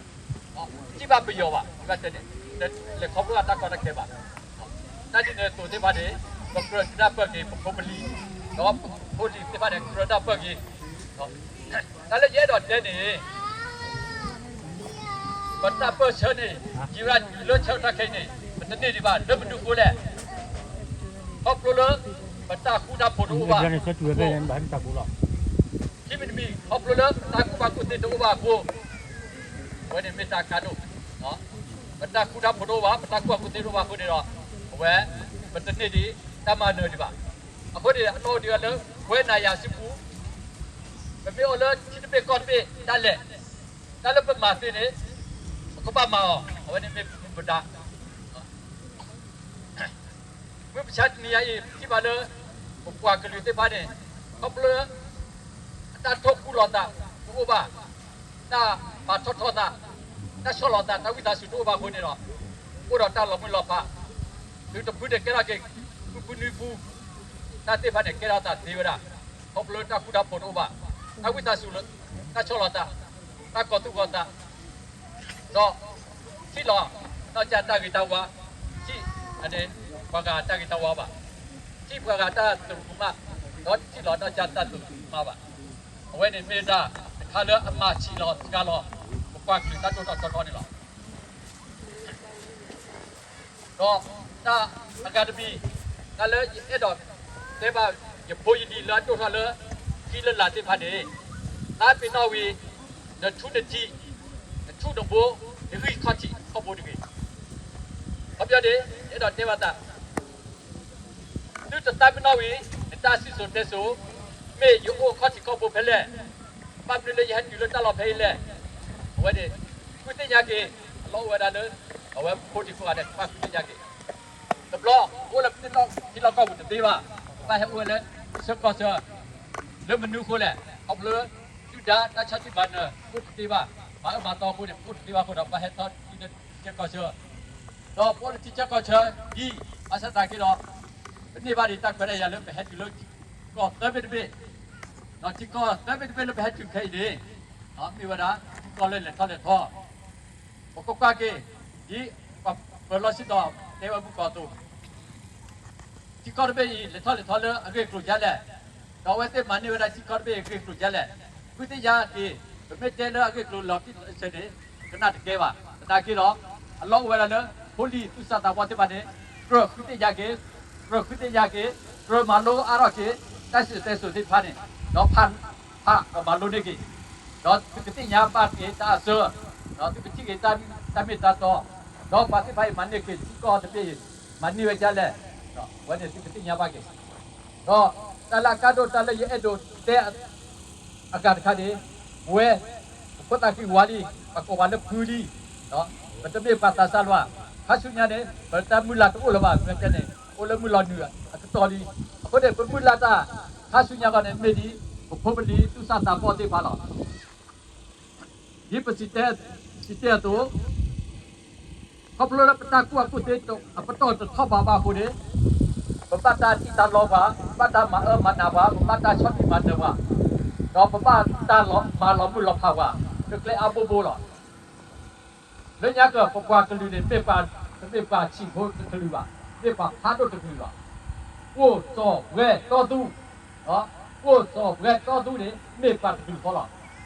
ထံၣ်ဘၣ်ပယီၤဘၣ် ဒ်ဘၣ်တဲန့ၣ် လဲၤခီဖျိတၢ်ကီတၢ်ခဲဘၣ်. တၢ်ဒ်န့ၣ်အသိးသ့ၣ်တဖၣ်န့ၣ် ပကြၢးဒုးတၢ်ပၢၢ်က့ၤ ပဖိပလံၤ ဒီးပဖိလံၤသ့ၣ်တဖၣ်န့ၣ် ကြၢးတၢ်ပၢၢ်က့ၤ. တၢ်လၢယအဲၣ်ဒိးတဲန့ၣ် ပတၢ်ပၢၢ်ဆၢန့ၣ် ယံၤရၤတုၤလၢဆၢကတီၢ်ခဲအံၤန့ၣ် ပတန့ၢ်ဒံးဘၣ် လၢမနုၤအဃိလဲၣ် ခီဖျိလၢ ပတၢ်ဃူတၢ်ဖိးတအိၣ်ဘၣ်အဃိ, ခံမံၤတမံၤ ခီဖျိလၢပတၢ်ကူၣ်ဘၣ်ကူၣ်သ့တအိၣ်ဘၣ်အဃိ, အဝဲန့ၣ်မ့ၢ်တၢ်ကါဒိၣ်, ပတၢ်ဃူတၢ်ဖိးတအိၣ်ဘၣ်, ပတၢ်ကူၣ်ဘၣ်ကူၣ်သ့တအိၣ်ဘၣ်အဃိန့ၣ်ဒီး, အဝဲ ပတန့ၢ်ဒံးတၢ်မၤနၢၤဒံးဘၣ်. အဃိန့ၣ် အနီၣ်ဒံးလၢ ပဝဲနၤယၤစုပူၤ ပမ့ၢ်အိၣ်လၢထံတဘ့ၣ်ကီၢ်တဘ့ၣ်ဒၣ်လဲာ်, တၢ်လၢပမၤသ့န့ၣ် ပကဘၣ်မၤအီၤ, အဝဲန့ၣ်မ့ၢ်ပမူပဒါ မုၢ်မဆါတနံၤညါအံၤ ပထံၣ်ဘၣ်လၢ ပပှၤကလုာ်သ့ၣ်တဖၣ်န့ၣ် ခီဖျိလၢ အတၢ်ထိၣ်ဃူလိာ်သးတအိၣ်ဘၣ်, တၢ်ပာ်ထီၣ်ထီသး, တၢ်ဆီၣ်လီၤသး, တၢ်ဝံသးစူၤတအိၣ်ဘၣ်အဃိန့ၣ်ဒီး အိၣ်ဒီးတၢ်လီၤမုၢ်လီၤဖး, သုတဖုန့ၣ်ကဲထီၣ်က့ၤ ဖုဖုနွံဖု, တၢ်သ့ၣ်တဖၣ်န့ၣ် ကဲထီၣ်သးသ့ဝဲဒၣ်, ခီဖျိလၢတၢ်ဃူတၢ်ဖိးတအိၣ်ဘၣ်, တၢ်ဝံသးစူၤလၢ တၢ်ဆီၣ်လီၤသး, တၢ်ကီၤသူၣ်ကီၤသး ဒီး ထံၣ်လီၤနီၢ်ကစၢ်တၢ်ဂ့ၤတၢ်ဝါ, ထံၣ် ပှၤဂၤတၢ်ဂ့ၤတၢ်ဝါဘၣ်, ထံၣ်ပှၤဂၤတၢ်သရူးမး, ဒီးထံၣ်လီၤနီၢ်ကစၢ်တၢ်သရူးမးဘၣ်. အဝဲန့ၣ်မ့ၢ်တၢ်တခါလၢအမၤဆံးလီၤစှၤလီၤ ပပှၤကလုာ်တၢ်ဒိၣ်ထီၣ်ထီထီန့ၣ်လီၤ. ဒီးတၢ်အဂၤတမံၤ, တၢ်လၢယအဲၣ်ဒိးတဲဘၣ် ယဖိယလံၤလၢအဒိၣ်ထီၣ်လၢ ထံလၢလာ်သ့ၣ်တဖၣ်န့ၣ်, သးပ့ၤနီၣ်ဝံၤ နထူနထံး, နထူနဘိ, နဂံၢ်ခီၣ်ထံးခီၣ်ဘိတဂ့ၤ. ခီပညီန့ၣ် ယအဲၣ်ဒိးတဲဘၣ်သး သုတသးပ့ၤနီၣ်ဝံၤ နတၢ်စံၣ်စိၤတဲစိၤ, မ့ၢ်ယအိၣ်ခီၣ်ထံးခီၣ်ဘိဖဲလဲၣ်, ဘၣ်မနုၤလၢယဟဲတုၤလၢတၢ်လီၢ်ဖဲအံၤလဲၣ်, အဝဲန့ၣ် ဃုသ့ၣ်ညါက့ၤ, အလီၢ်အိၣ်ဝဲဒၣ်လၢ အဝဲဖိဒံဖိသၣ်န့ၣ် ကဘၣ်ဃုသ့ၣ်ညါက့ၤ. တဘျီ အိၣ်လၢပထံလီၢ်ကီၢ်ပူၤတသ့ဘၣ်, ဘၣ်ဟဲအိၣ်ဝဲလၢ ဆၢကီၢ်ဆၢ လၢမနုၤအဃိလဲၣ်, ခီဖျိ ဒုၣ်ဒါတၢ်ဆီၣ်တံၢ်မၤနၢၤအိၣ်တသ့ဘၣ်, မၤအၢမၤသီအဃိန့ၣ် အိၣ်တသ့ဘၣ်အဃိဒီး ဘၣ်ဟဲထီၣ်လၢထံဆၢကီၢ်ဆၢ ဒီးပအိၣ်လၢထံဆၢကီၢ်ဆၢဒ်အံၤ, ဘၣ်ဆၣ်သနာ်က့ဒီး ပန့ၢ်ဘၣ်ဒံးတၢ်ခွဲးတၢ်ယာ်လၢပဟဲတုၤလၢထံကီၢ်သၢဘ့ၣ်တဘ့ၣ်, ဒီးထံကီၢ်သၢဘ့ၣ်တဘ့ၣ်လၢပဟဲတုၤခဲအံၤန့ၣ်, မ့ၢ်ဝဲဒၣ် ထံကီၢ်လၢလဲၤထီၣ်လဲၤထီ, ပကွၢ်ကွၢ်က့ၤ, ဒ်ပှၤပၢၤလီၢ်ဆ့ၣ်နီၤတဲဝဲမုၢ်ကီၢ်အသိး ထံကီၢ်တဘ့ၣ်အံၤ လဲၤထီၣ်လဲၤထီလၢအဂ့ၢ်အကျိၤဒ်လဲၣ်, ဒီးအဝဲသ့ၣ်မၤန့ၢ်ဝဲဒၣ်ထံကီၢ်တဘ့ၣ်အံၤအဂ့ၢ်အကျိၤဒ်လဲၣ်, ဃုသ့ၣ်ညါက့ၤ, ပမ့ၢ်တဲလၢအဂ့ၢ်အကျိၤလီၤတံၢ်လီၤဆဲးန့ၣ် ကနၣ်တကဲဘၣ်. သနာ်က့ဒီး အလီၢ်အိၣ်ဝဲဒၣ်လၢ ဖိလံၤသူၣ်စၢ်သးဘီၣ်သ့ၣ်တဖၣ်န့ၣ် ကြၢးဃုသ့ၣ်ညါက့ၤ, ကြၢးဃုသ့ၣ်ညါက့ၤ, ကြၢးမၤလိအါထီၣ်က့ၤ တၢ်စံၣ်စိၤတဲစိၤသ့ၣ်တဖၣ်န့ၣ်, ဒီးဖး ဖးဒီးမၤလိန့ၢ်က့ၤ, ဒီးသုကသ့ၣ်ညါဘၣ်က့ၤတၢ်အစၢ, ဒီးသုကထံၣ်က့ၤတၢ်မ့ၢ်တၢ်တီ, ဒီးပှၤသ့ၣ်တဖၣ်အံၤမၤန့ၢ်က့ၤထံကီၢ်တဘ့ၣ်အံၤ မၤန့ၢ်ဝဲဒ်လဲၣ်, အဝဲန့ၣ်သုကသ့ၣ်ညါဘၣ်က့ၤ, ဒီးတၢ်လၢအကါဒိၣ်တၢ်လၢယအဲၣ်ဒိးတဲ အဂၤတခါန့ၣ်, ပဝဲ ပဖိသၣ်ဃံဝါလံ, ပှၤကိးပှၤလၢဖုလံ, ပတမ့ၢ်ပှၤသးစၢ်လၢၤဘၣ်, ခါဆူညါန့ၣ် ပတၢ်မုၢ်လၢ်တအိၣ်လၢၤဘၣ်, မ့ၢ်တဲန့ၣ် အိၣ်လၢမုၢ်လီၤနုာ်အကတီၢ်လံ. အဃိန့ၣ် ပမုၢ်လၢ်တၢ် ခါဆူညါခီန့ၣ် မ့ၢ်ဒ် ပဖိပလံၤသူၣ်စၢ်သးဘီၣ်သ့ၣ်တဖၣ်လီၤ. ဒ်ပစံးတဲအသိး, ခီဖျိလၢပတၢ်ကူၣ်ဘၣ်ကူၣ်သ့အပတီၢ်တထီၣ်ဘးဘၣ်အဃိန့ၣ်, ပဘၣ်တၢ်တံၢ်တၢ်လီပှၤ, ပဘၣ်တၢ်မၤအၢမၤနးပှၤ, ပဘၣ်တၢ်ဆီၣ်တံၢ်မၤနၢၤပှၤ, ဒီးပဘၣ်တၢ်မၤလီၤမုၢ်လီၤဖးပှၤ တကျဲအါဘိဘိလီၤ. လၢညါက့ၤ ပပှၤကလုာ်န့ၣ် မ့ၢ်ပှၤ, တမ့ၢ်ပှၤဆံးဖိတကလုာ်ဘၣ်, မ့ၢ်ပှၤဖးဒိၣ်တကလုာ်လီၤ. အိၣ်စီၤပှဲၤတီသူ, အိၣ်စီၤပှဲၤတီသူန့ၣ် မ့ၢ်ပှၤတကလုာ်ဃီလီၤ.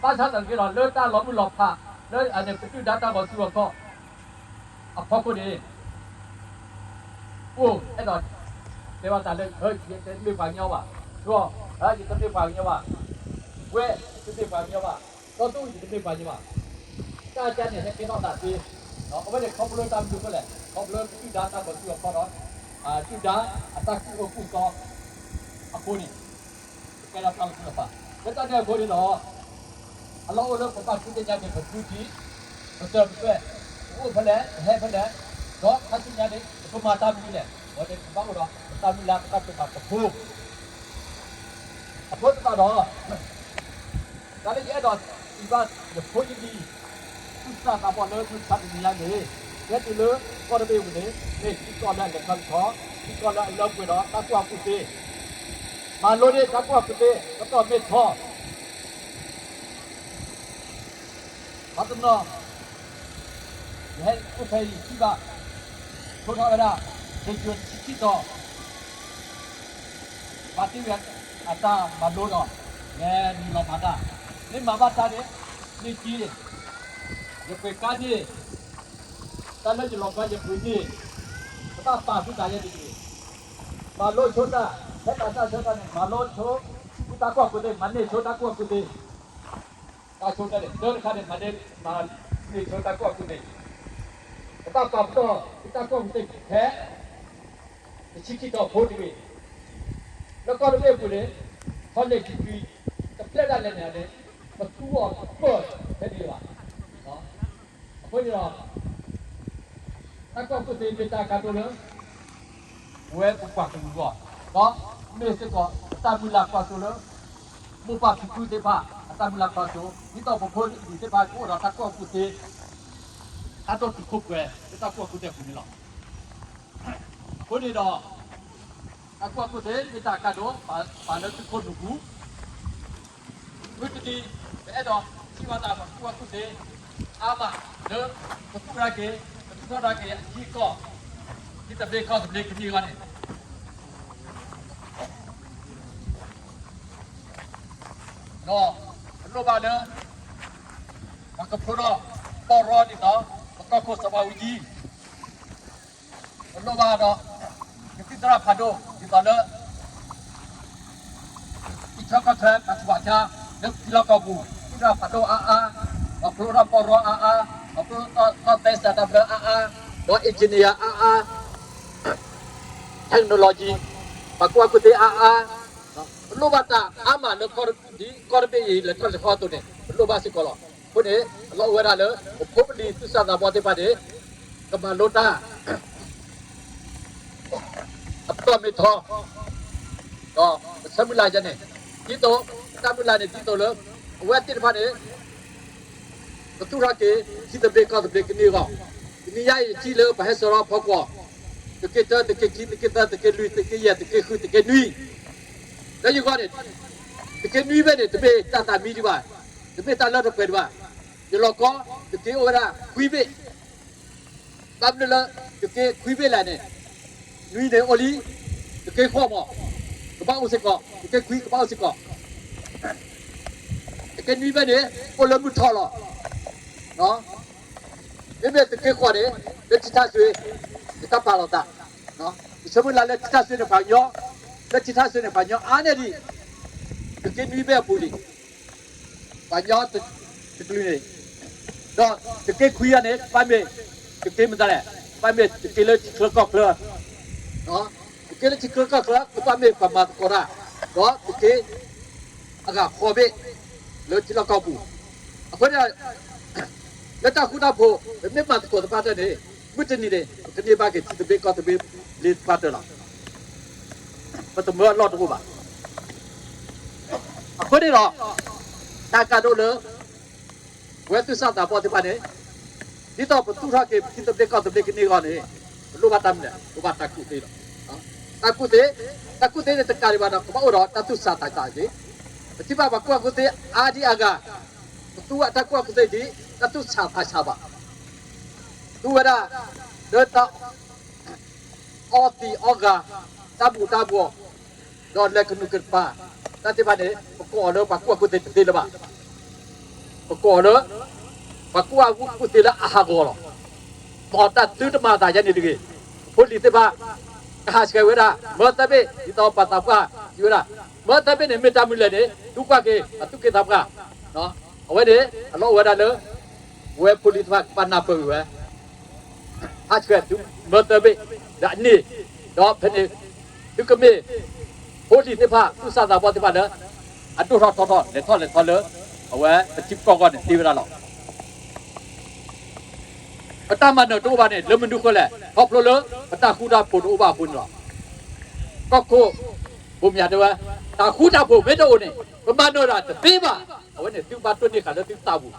ဘၣ်ဆၣ်သနာ်က့ဒီး လၢတၢ်လီၤမုၢ်လီၤဖး လၢအန့ၣ် ပဒုၣ်ဒါတၢ်ဂီၤစုအခီၣ် အဖီခိၣ်န့ၣ် အိၣ်အဲၣ်ဒိးတဲဘၣ်တၢ်လၢ ယတမ့ၢ်ပှၤကညီဘၣ်, ဒီး ယတမ့ၢ်ပှၤကညီဘၣ်, ဝဲ ယတမ့ၢ်ပှၤကညီဘၣ်, တီသူ ယတမ့ၢ်ပှၤကညီဘၣ်. တၢ်ကါန့ၣ် ဟဲကဲထီၣ်သးသ့, အဝဲန့ၣ်ခီဖျိတၢ်မနုၤအဃိလဲၣ်, ခီဖျိပဒုၣ်ဒါတၢ်ဂီၤစုအခီၣ်ဒီး ဒုၣ်ဒါအတၢ်ကူၣ်အၢကူၣ်သီအဃိန့ၣ် ကဲထီၣ်တၢ်လီၤမုၢ်လီၤဖး. လၢတၢ်န့ၣ်အဃိန့ၣ်ဒီး အလီၢ်အိၣ်လၢပဘၣ်ဃုသ့ၣ်ညါက့ၤ ပဖုထံ, ပစၢၤပသွဲၣ်, ပအိၣ်ဖဲလဲၣ်, ပဟဲဖဲလဲၣ်, ဒီးခါဆူညါန့ၣ် ပကမၤတၢ်မနုၤလဲၣ်, အဝဲန့ၣ် ပဘၣ်အိၣ်ဒီးပတၢ်မုၢ်လၢ် ပတၢ်တိာ်ပာ်ကဖိ အဃိသတးဒီး တၢ်လၢယအဲၣ်ဒိးစံးဘၣ်ယဖိယလံၤ သူၣ်စၢ်သးဘီၣ်လၢမုၢ်ဆါတနံၤညါန့ၣ်, ကဲတုၤလၢကီၢ်တဘ့ၣ်အပူၤန့ၣ် မ့ၢ်ထံကီၢ်လၢအလဲၤထီၣ်လဲၤထီ, ထံကီၢ်လၢအလၢပှဲၤဒီးတၢ်ကူၣ်ဘၣ်ကူၣ်သ့, မၤလိန့ၢ်တၢ်ကူၣ်ဘၣ်ကူၣ်သ့ ကတီၢ်မ့ၢ်ထီ ဘၣ်တနီၤ ယဟဲအိၣ်ဖဲအံၤထံၣ်ဘၣ် ထိထီၣ်ဝဲဒၣ် ဟ့ၣ်ကၠိတဆံခံတီၤ, ဘၣ်တ့ၢ်ဝဲအတၢ်မၤလိဒီး လဲၤနုာ်လီၤမၤတၢ်, မ့ၢ်မၤဘၣ်တၢ်န့ၣ် န့ၢ်က့ၤ ယပှ့ၤကါန့ၣ်, တၢ်လၢယလီၤဘှါယပှ့ၤန့ၣ်, တဘၣ်ပာ်ဃုာ်သးယဲတဂ့ၤ. မၤလိဆိတၢ်, ဖဲတၢ်ဆၢတၢ်န့ၣ် မၤလိဆိ တၢ်ကူၣ်ဘၣ်ကူၣ်သ့, မၤန့ၢ်ဆိတၢ်ကူၣ်ဘၣ်ကူၣ်သ့, တၢ်ဆိတၢ်န့ၣ် တၢ်တခါန့ၣ် မၤန့ၢ်, မၤန့ၢ်ဆိတၢ်ကူၣ်ဘၣ်ကူၣ်သ့, ပဘၣ်ပာ်ပနီၣ် တၢ်ကူၣ်ဘၣ်ကူၣ်သ့ဖဲ တဆံခံတီၤဖိတဂ့ၤ, လၢကီၢ်တဘ့ၣ်အပူၤန့ၣ် college degree တဖျဲၣ်ဒၣ်လဲာ်န့ၣ်န့ၣ် ပသူအီၤပၢၢ်ဖဲန့ၣ်ဘၣ်. အဃိန့ၣ်ဒီး တၢ်ကူၣ်ဘၣ်ကူၣ်သ့မ့ၢ်တၢ်ကါဒိၣ်လၢ ပဝဲပပှၤကလုာ်အဂီၢ်, ဒီးမ့ၢ်စ့ၢ်ကီးပတၢ်မုၢ်လၢ်ကွၢ်စိလၢ မိၢ်ပၢ်ဖံဖုသ့ၣ်တဖၣ်အတၢ်မုၢ်လၢ်ကွၢ်စိ, ဒ်သိးပဖိပလံၤသ့ၣ်တဖၣ်ကအိၣ်ဒီးတၢ်ကူၣ်ဘၣ်ကူၣ်သ့ တၢ်ဒိၣ်တုာ်ခိၣ်ပှဲၤလၢတၢ်ကူၣ်ဘၣ်ကူၣ်သ့အပူၤန့ၣ်လီၤ. အဃိန့ၣ်ဒီး တၢ်ကူၣ်ဘၣ်ကူၣ်သ့မ့ၢ်တၢ်ကါဒိၣ် ပာ်လၢသုးခိၣ်နူာ်ပူၤ, မုၢ်တနံၤ ပအဲၣ်ဒိးထံၣ်ဘၣ်တၢ်ကူၣ်ဘၣ်ကူၣ်သ့အါမးလၢ ပသူၣ်ထီၣ်က့ၤ ပသူၣ်ထီၣ်က့ၤအထံအကီၢ် ထံသဘျ့ကီၢ်သဘျ့ကန့ၢ်အဂီၢ်န့ၣ် ဒီးပလိၣ်ဘၣ်လၢ ပှၤကဖျိထီၣ်ပီၢ်ရီဒ်သိး ပကီၢ်ခိၣ်စီၤဘးအူကၠံ, ပလိၣ်ဘၣ်ဒီး ကသံၣ်သရၣ်ဖးဒိၣ်ဒ်သိးလၢ ထံဆၢကီၢ်ဆၢ ပှၤဆူးပှၤဆါ လၢထံလီၢ်ကီၢ်ပူၤ ကသံၣ်သရၣ်ဖးဒိၣ်အါအါ, ပှၤဖျိထီၣ်ပီၢ်ရီအါအါ, ပှၤဖျိထီၣ်သီသဲစးတၢ်ဘျၢအါအါ, ဒီး engineer အါအါ technology ပှၤကူၣ်ဘၣ်ကူၣ်သ့အါအါ, ပလိၣ်ဘၣ်တၢ်အါမးလၢကီၢ်တဘ့ၣ်အံၤ လဲၤထီၣ်လဲၤထီအသိးန့ၣ် ပလိၣ်ဘၣ်စ့ၢ်ကီးလီၤ. အဃိန့ၣ် အလီၢ်အိၣ်ဝဲဒၣ်လၢ ပဖိပလံၤသူၣ်စၢ်သးဘီသ့ၣ်တဖၣ်န့ၣ် ကမၤလိတၢ် အပတီၢ်မ့ၢ်ထီ ဒီးပဆၢမုၢ်လၢ်ယဲန့ၣ် ဒ်သိး တၢ်မုၢ်လၢ်န့ၣ် ဒ်သိးလၢ အဝဲသ့ၣ်တဖၣ်န့ၣ် ကသူၣ်ထီၣ်က့ၤ ထံသဘျ့ကီၢ်သဘျ့ကန့ၢ်အဂီၢ်, တနံၤညါအံၤထံၣ်လၢပှၤဟဲစိာ်ထီၣ်ဖီကွီၢ်, သုးက့တၢ သုးက့ခံ သုးက့သၢ သုးက့လွံၢ် သုးက့ယဲၢ် သုးက့ဃု သုးက့နွံ, လၢယဂီၢ်န့ၣ် သုးက့နွံဘ့ၣ်န့ၣ် တမ့ၢ်တၢ်သးမံဒံးဘၣ်, တမ့ၢ်တၢ်လၢတပှဲၤဒံးဘၣ်, ယလီၤကီ သုးက့အိၣ်ဝဲဒၣ်ခွံဘ့ၣ် ဘၣ်မနုၤလၢ သုးက့ခွံဘ့ၣ်လဲၣ်န့ၣ်, နွံန့ၣ်အိၣ်လံ, သုးက့ဃိးမး ကဘၣ်အိၣ်စ့ၢ်ကီး, သုးက့ခွံကဘၣ်အိၣ်စ့ၢ်ကီး, သုးက့နွံဘ့ၣ်န့ၣ် အိၣ်လၢမုၢ်ထီၣ်လီၤ. မ့မ့ၢ်သုးက့ဃိးန့ၣ် လၢထံထၣ်စွ့ ယတၢ်ပာ်လီၤသး, ယဆၢမုၢ်လၢ်လၢထံထၣ်စွ့န့ၣ် ပှၤကညီ, လၢထံထၣ်စွ့န့ၣ် ပှၤကညီအါန့ၢ်ဒံး သုးက့နွံဘ့ၣ်အပူၤလံ ပှၤကညီတကလုာ်န့ၣ်, ဒီးသုးက့ခွံအံၤန့ၣ် ကဘၣ်မ့ၢ်သုးက့မတၤလဲၣ်, ကဘၣ်မ့ၢ်သုးက့လၢထံချၢကီၢ်ချၢ, သုးက့လၢထံချၢကီၢ်ချၢ ကဘၣ်မ့ၢ်ပှၤမၤသကိးတၢ်, ဒီးသုးက့ အဂၤဃိးဘ့ၣ် လၢထံလီၢ်ကီၢ်ပူၤ, အဃိန့ၣ် လၢတၢ်ဃူတၢ်ဖိး ပမ့ၢ်မၤသကိးသပှၢ်တၢၢ်န့ၣ် မုၢ်တနံၤန့ၣ် ပကန့ၢ်ဘၣ်က့ၤထံသဘျ့ကီၢ်သဘျ့လံသပှၢ်တၢၢ်လီၤ. ပတမၢအလီၢ်တအိၣ်ဘၣ်. အဃိန့ၣ်ဒီး တၢ်ကါဒိၣ်လၢ ပဝဲသူၣ်စၢ်သးဘီသ့ၣ်တဖၣ်န့ၣ် ဒ်သိးပသူၣ်ထီၣ်က့ၤပထံသဘျ့ကီၢ်သဘျ့ကန့ၢ်အဂီၢ်န့ၣ် ပလိၣ်ဘၣ်တၢ်မနုၤလဲၣ်, ပဘၣ်တၢ်ကူၣ်သ့လီၤ. တၢ်ကူၣ်သ့, တၢ်ကူၣ်သ့န့ၣ်တကးဒံးဘၣ်ဒီး ကဘၣ်အိၣ်ဒီးတၢ်သူၣ်စၢ်သးဘီက့ၤ, ပထံၣ်ဘၣ်ပှၤကူၣ်ဘၣ်ကူၣ်သ့အါဒံးအါဂၤ, ပသူအတၢ်ကူၣ်ဘၣ်ကူၣ်သ့ဒ် တၢ်သူၣ်စၢ်သးဘီဘၣ်, သူဝဲဒၣ် လၢတၢ် အီသံးအီဂၤ, တၢ်ဘူၣ်တၢ်ဘီၣ်, ဒီးလဲၤကနူၤကပၤ, တၢ်သ့ၣ်တဖၣ်န့ၣ် ပကိးအီၤလၢပှၤကူၣ်ဘၣ်ကူၣ်သ့တသ့လၢၤဘၣ်. ပကိးအီၤလၢ ပှၤကူၣ်ဘၣ်ကူၣ်သ့လၢအဟးဂီၤလီၤ. မ်တၢ်သုတမၤအသးယဲန့ၣ်တဂ့ၤ. ဖိလံၤသ့ၣ်တဖၣ် ကဟးဆှဲးဝဲဒၣ် မၢသၢဘ့ၣ် ဒ်သိးပှၤသးပှၢ်စံးဝဲဒၣ်, မၢသၢဘ့ၣ်န့ၣ် မ့ၢ်တၢ်မနုၤလဲၣ်န့ၣ် သုကွၢ်က့ၤ အသူၣ်က့သးပှၢ်, အဝဲန့ၣ် အလီၢ်အိၣ်ဝဲဒၣ်လၢ ပဝဲဖိလံၤသ့ၣ်တဖၣ်ကဘၣ်နၢ်ပၢၢ်ကွံာ်ဝဲ ဟးဆှဲးသုမၢသၢဘ့ၣ် ဒီးအန့ၣ်, ဒီးဖဲန့ၣ် သုကမ့ၢ် ဖိလံၤသ့ၣ်တဖၣ် သူၣ်စၢ်သးဘီသ့ၣ်တဖၣ်လၢ အဒိၣ်ထီၣ်ထီထီၣ် လဲၤထီၣ်လဲၤထီလၢ အဝဲပထံပကီၢ်အဂီၢ်န့ၣ်သ့ဝဲဒၣ်လီၤ. ပတၢ်မၤနၢၤတအိၣ်ဘၣ်န့ၣ် လၢမနုၤအဃိလဲၣ်, ခီဖျိလၢ ပတၢ်ဃူတၢ်ဖိးတအိၣ်ဘၣ်အဃိန့ၣ်လီၤ. ကီၢ်ခိၣ် ဘိမၠးတဲဝဲ, တၢ်ဃူတၢ်ဖိးမ့ၢ်တအိၣ်န့ၣ် ပမၤနၢၤတၢ်တသ့ဘၣ်. အဝဲန့ၣ် သုကဘၣ်တိၢ်န့ၢ်ဃာ်လၢသုသးပူၤ,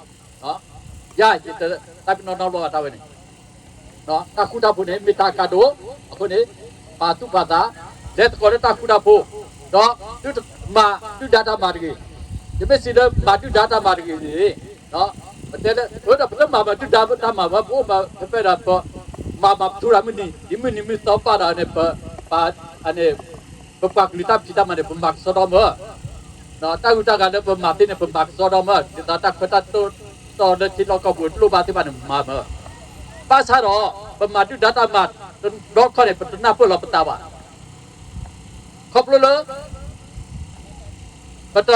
ယၤယတသးပ့ၤနီၣ်နီတဘျီဘၣ်တၢ်ဝဲန့ၣ် တၢ်ဃူတၢ်ဖိးန့ၣ် မ့ၢ်တၢ်ကါဒိၣ်, အဃိန့ၣ် ပာ်သူၣ်ပာ်သး, လဲၤသကိးလၢတၢ်ဃူတၢ်ဖိး, ဒီးသုတမၤဒုၣ်ဒါတၢ်မၤတဂ့ၤ. ယမ့ၢ်စံးလၢမၤဒုၣ်ဒါတၢ်မၤတဂ့ၤန့ၣ်, ပတဲလၢ အၢ ဒီးပတမၤမၤဒုၣ်ဒါတၢ်မၤဘၣ်, ပအိၣ်မၤဖဲဖဲဒီး ပမၤမၤပထူရၤမုၢ်နံၤ, ဒ်မုၢ်နံၤမုၢ်သီပာ်ဒီးန့ၣ် ပ န့ၣ် ပပှၤကလုာ်တၢ်ဖံးတၢ်မၤန့ၣ် ပမၤကစီဒီမၢ် တၢ်ဂုၤတၢ်ဂၤလၢပမၤသ့န့ၣ် ပမၤကစီဒီမၢ်, ဒ်သိးတၢ်ခွဲးတၢ်တီလၢထံလီၢ်ကီၢ်ပူၤတလိၣ်ဘၣ်သ့ၣ်တဖၣ်န့ၣ် မၤမၢ်. ဘၣ်ဆၣ်ဒီး ပမၤဒုၣ်ဒါတၢ်မၤတဘျီတခီၣ်န့ၣ် ပတနၢ်ပၢၢ်လီၤပသးဘၣ်. ခီဖျိလၢ ပတ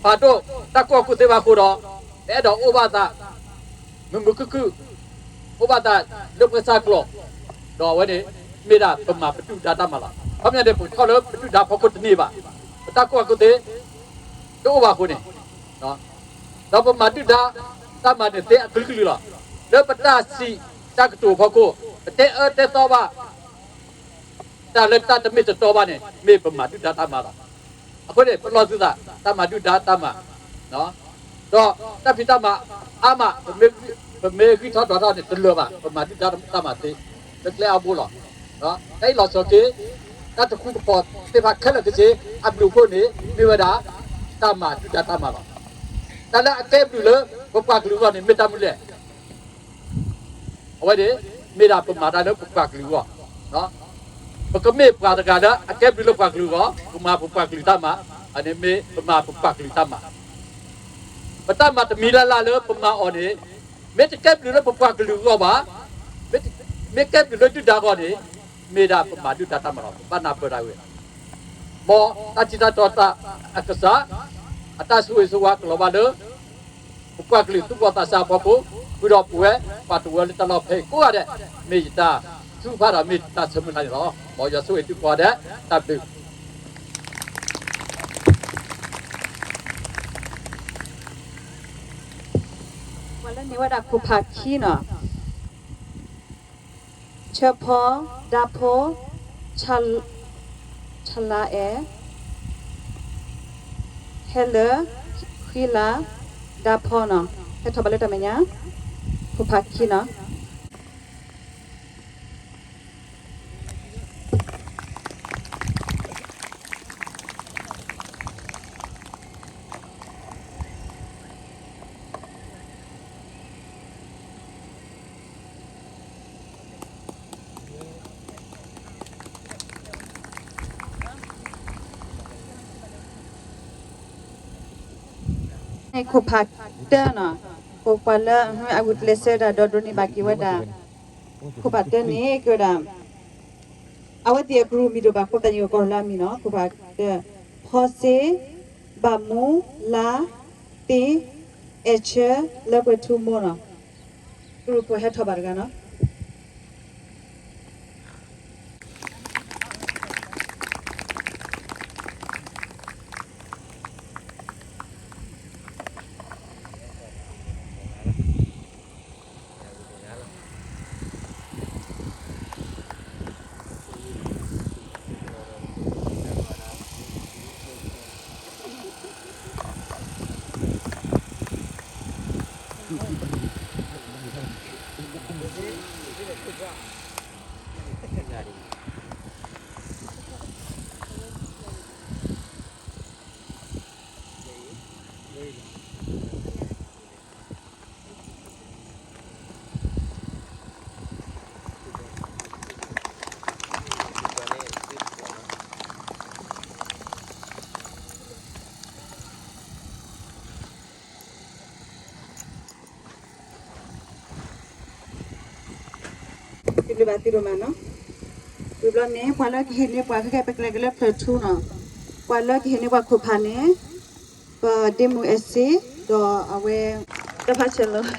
ပာ်ဒိၣ်တၢ်ကူၣ်ဘၣ်ကူၣ်သ့ဘၣ်အဃိဒီး ပအဲၣ်ဒိးအိၣ်ဘၣ်သး မုာ်မုာ်ခုၣ်ခုၣ် အိၣ်ဘၣ်သးလၢပှဲၤဆၢကျိာ် ဒီးအဝဲန့ၣ် မ့ၢ်ဒၣ်ပမၤပဒုၣ်ဒါတၢ်မၤလီၤ. ခီပညီန့ၣ် ပကထီၣ်လၢပဒုၣ်ဒါဖီခိၣ်တန့ၢ်ဘၣ်, ပတၢ်ကူၣ်ဘၣ်ကူၣ်သ့ တအိၣ်ဘၣ်အဃိန့ၣ် ဒီးပမၤဒုၣ်ဒါတၢ်မၤန့ၣ်သ့အကလုာ်ကလုာ်လီၤ. လၢပတၢ်စံးတၢ်ကတိၤဖီခိၣ် ပတဲအၢတဲသီဘၣ် တၢ်လၢတၢ်တမ့ၢ်တတီဘၣ်န့ၣ် မ့ၢ်ပမၤဒုၣ်ဒါတၢ်မၤလီၤ. အဃိန့ၣ် ပလီၢ်သုသး တၢ်မၤဒုၣ်ဒါတၢ်မၤ ဒီးတၢ်ဖံးတၢ်မၤအါမး ပမ့ၢ်ဂံၢ်ထီၣ်ဒွးထီၣ်န့ၣ် တလၢာ်ဘၣ် ပမၤဒုၣ်ဒါတၢ်မၤသ့ လၢကျဲအါဘိလီၤ. တၢ်အ့ၣ်လိာ်ဆိးက့ တၢ်တဃူတဖိးသ့ၣ်တဖၣ်ခဲလၢာ်ခဲဆ့ အဘျုးအဖှိၣ်န့ၣ် မ့ၢ်ဝဲဒၣ် တၢ်မၤဒုၣ်ဒါတၢ်မၤလီၤ. တၢ်လၢအကဲဘျုးလၢပပှၤကလုာ်အဂီၢ်န့ၣ် မ့ၢ်တၢ်မနုၤလဲၣ်. အဝဲန့ၣ် မ့ၢ်ဒၣ်ပမၤတၢ်လၢပပှၤကလုာ်အဂီၢ်, ပကမ့ၢ်ပှၤတဂၤလၢအကဲဘျုးလၢပှၤကလုာ်အဂီၢ်, ပမၤပပှၤကလုာ်တၢ်မၤ, အန့ၣ်မ့ၢ်ပမၤပပှၤကလုာ်တၢ်မၤ, ပတၢ်မၤတမံၤလၢ်လၢ်လၢပမၤအီၤန့ၣ် မ့ၢ်တကဲဘျုးလၢပပှၤကလုာ်အဂီၢ်ဘၣ်, မ့ၢ်ကဲဘျုးလၢဒုၣ်ဒါအဂီၢ်န့ၣ် မ့ၢ်ဒၣ်ပမၤဒုၣ်ဒါတၢ်မၤလီၤ. ပဘၣ်နၢ်ပၢၢ်ဒၣ်ဝဲ မ်တၢ်ထံတၢ်တီတၢ်အကစၢ် အတၢ်ဆိၣ်ဂ့ၤဆိၣ်ဝါကလီၤဘၣ်လၢ ပပှၤကလုာ်သူၣ်ဘီၣ်သးစၢ်အဖီခိၣ် ဃုာ်ဒီးပဝဲပှၤတဝၢလၢတၢ်လီၢ်ဖဲအံၤကိးဂၤဒဲး, မ့ၢ်ယတၢ်ထုကဖၣ်ဒီးမ့ၢ်တၢ်ဆၢမုၢ်လၢ်န့ၣ်လီၤ. မ်ယွၤဆိၣ်ဂ့ၤသုကိးဂၤဒဲး တၢ်ဘျုး ပှၤလၢန့ၢ်ဝဲဒၣ်ခိၣ်ဖးခံနီၤ, ဆၢဖီ, ဒါဖိ, ဆလါအဲၣ်, ဟဲလၢ, ဃံလၤ, ဒါဖိနီၤ, ဟဲထီၣ်ဘၣ်လၢတၢ်မဲာ်ညါ, ခိၣ်ဖးခံနီၤ. ခိၣ်ဖးတၢနီၤ, ပှၤလၢအဂုာ်ကျဲးစၢးဒၣ်ဒီးဒိးန့ၢ်ဘၣ်က့ၤဝဲဒၣ်, ခိၣ်ဖးတၢန့ၣ်ကဲဝဲဒၣ် အဝဲသ့ၣ်အကရူၢ်မံၤဒိၣ်ဘၣ်ဃိသတးန့ၣ် ကီၢ်လၢအမံၤနီၤ, ခိၣ်ဖးတၢ, ဖီစ့, ဘၣ်မူ, လါ, သ့, အဲၣ်ဆၢ, လၢပှဲၤထူမိၢ်နီၤ, ကရူၢ်ဖိဟဲထီၣ်ဘၣ်တဂၤနီၤ. တဘျုးဘၣ်သုဒိၣ်မးနီၤ, ဝံၤဘျီန့ၣ် ပှၤလၢကဟ့ၣ်န့ၢ်ပှၤခဲကဲ ပကျဲၤက့ၤလၢဖျၢၣ်ထူနီၤ, ပှၤလၢကဟ့ၣ်န့ၢ်ပှၤခိၣ်ဖးန့ၣ် ပဒ့မုၣ်အဲၣ်စ့ ဒီးအဝဲ တၢ်ဖးဆဲးလီၤ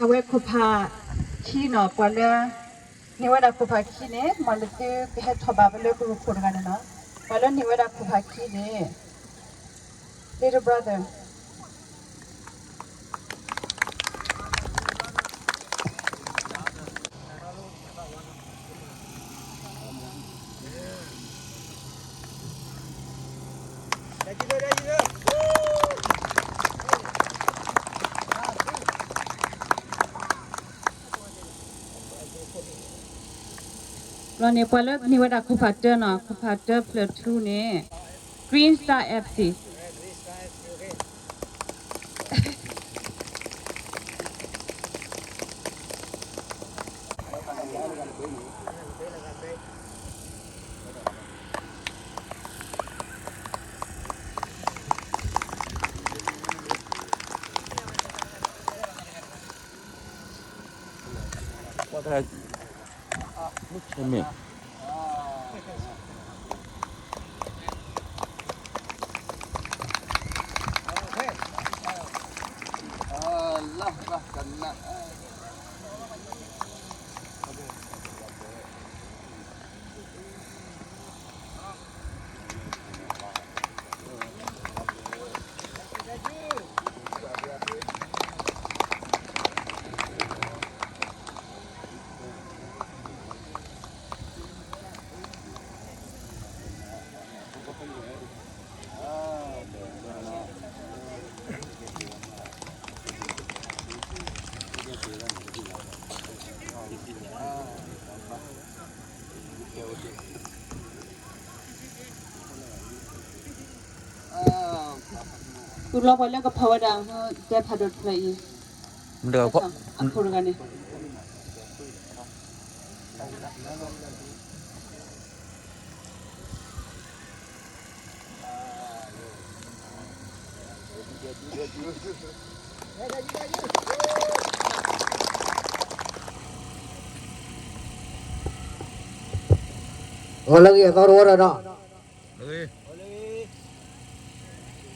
အဝဲခိၣ်ဖးခံနီၤ, ပှၤလၢ န့ၢ်ဝဲဒၣ်ခိၣ်ဖးခံန့ၣ် မ်နသုကဟဲထီၣ်ဘၣ်ဖဲလၢကရူၢ်ခိၣ်တဂၤန့ၣ်နီၤ, ပှၤလၢန့ၢ်ဝဲဒၣ်ခိၣ်ဖးခံန့ၣ် little brother ဘျီန့ၣ် ပှၤလၢန့ၢ်ဝဲဒၣ်ခိၣ်ဖးတၢနီၤ, ခိၣ်ဖးတၢဖျၢၣ်ထူန့ၣ် Green Star FC အ မုၢ်ဆ့ၣ်မ့ၢ် ပလီၤပှၤလၢကဖီဝဲဒၣ် တဲဖးဒိၣ်တဖျၢၣ်အံၤ အဖိတဂၤန့ၣ် ဂီၤလၢအဂ့ၤအသီတဝီဒီးနီၤ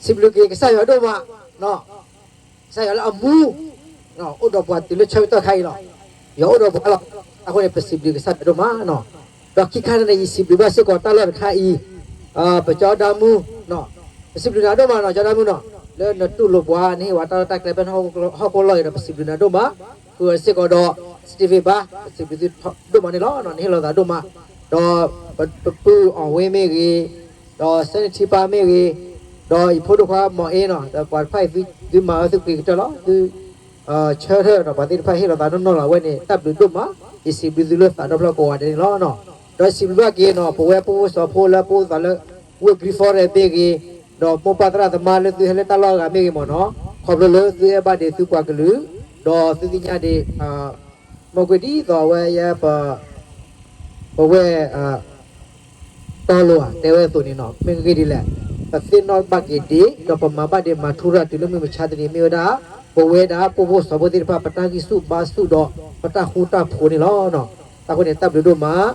စံးဘျုးက့ၤကစၢ်ယွၤဒိၣ်မး, ကစၢ်ယွၤလၢအမူ, အိၣ်ဒီးပှၤတုၤလၢဆၢကတီၢ်ခါအံၤလီၤ. ယွၤအိၣ်ဒီးပှၤလီၤ. အဃိန့ၣ် ပစံးဘျုးကစၢ်ယွၤဒိၣ်မးနီၤ. ဒီးခံခါန့ၣ် ယစံးဘျုးဘၣ်စ့ၢ်ကီးတၢ်လီၢ်တခါအံၤ, ပကၠီဒါမူ, ပစံးဘျုးနၤဒိၣ်မးနီၤ ကၠီဒါမူနီၤ, လၢနတူၢ်လိာ်ပှၤ နဟ့ၣ်ဝဲတၢ်လီၢ်တၢ်ကျဲဖဲဟီၣ်ခိၣ်လီၢ်အံၤဒီး ပစံးဘျုးနၤဒိၣ်မး, ဃုာ်စ့ၢ်ကီးဒီး Steven ဘၣ်, ပစံးဘျုးသုဒိၣ်မးန့ၣ်လီၤ. နဟ့ၣ်လီၤသးဒိၣ်မး, ဒီးပပုၢ်အီၣ်ဝ့မ့ၢ်ဂ့ၤ, ဒီးစဲနထံပၢ်မ့ၢ်ဂ့ၤ, ဒီးယဖိဒိၣ်ခွါမီၢ်အ့နီၤ, ဒီးပှၤတဖၣ်အံၤ သုမၤဝဲသုက့ၤကတၢၢ်လီၤ, သု ဆၢထၢၣ်ဒီးပှၤသ့ၣ်တဖၣ်ဟ့ၣ်လီၤသးနီၢ်နီၢ်လီၤ. အဝဲန့ၣ် တၢ်ဘျုးဒိၣ်မး, ယစံးဘျုးသုလၢသးဒီဖျၢၣ်ကိးဂၤဒဲးန့ၣ်လီၤ. ဒီးစံးဘျုးဘၣ်က့ၤနီၤ ပဝဲပှိၢ်ဖိစီၤဖိလၢပအိၣ်သးလၢ ဝ့ၢ် Griffith မ့ၢ်ဂ့ၤ, ဒီးမိၢ်ပၢ်သရၣ်သမါလၢသုဟဲလၢတၢ်လီၢ်အဂၤမ့ၢ်ဂ့ၤမ့ၢ်နီၤ, ခီဖျိလၢသုအဲၣ်ဘၣ်ဒံးသုပှၤကလုာ်, ဒီးသုသ့ၣ်ညါဒံး မ့ၢ်ကွံာ်ဒ်သိးအဝဲယဲပ ပဝဲ တီလိၤဧါ တဲဝဲအသိးန့ၣ်နီၤ မ့ၢ်ဂ့ၢ်ဒ်လဲၣ်, ပသ့ၣ်နီၣ်ဘၣ်က့ၤဒံး ဒီးပမၤဘၣ်ဒံးမၤထူရၤတုၤလၢမုၢ်မဆါတနံၤမ့ၢ်ဝဲဒၣ် ပဝဲဒၣ်ပှိၢ်ဖိစီၤဖိသ့ၣ်တဖၣ် ပတၢ်ဂံၢ်ဆူၣ်ဘါဆူၣ်ဒီး ပတၢ်ဃူတၢ်ဖိးန့ၣ်လီၤ. အဃိန့ၣ် တၢ်ဘျုးဒိၣ်မး,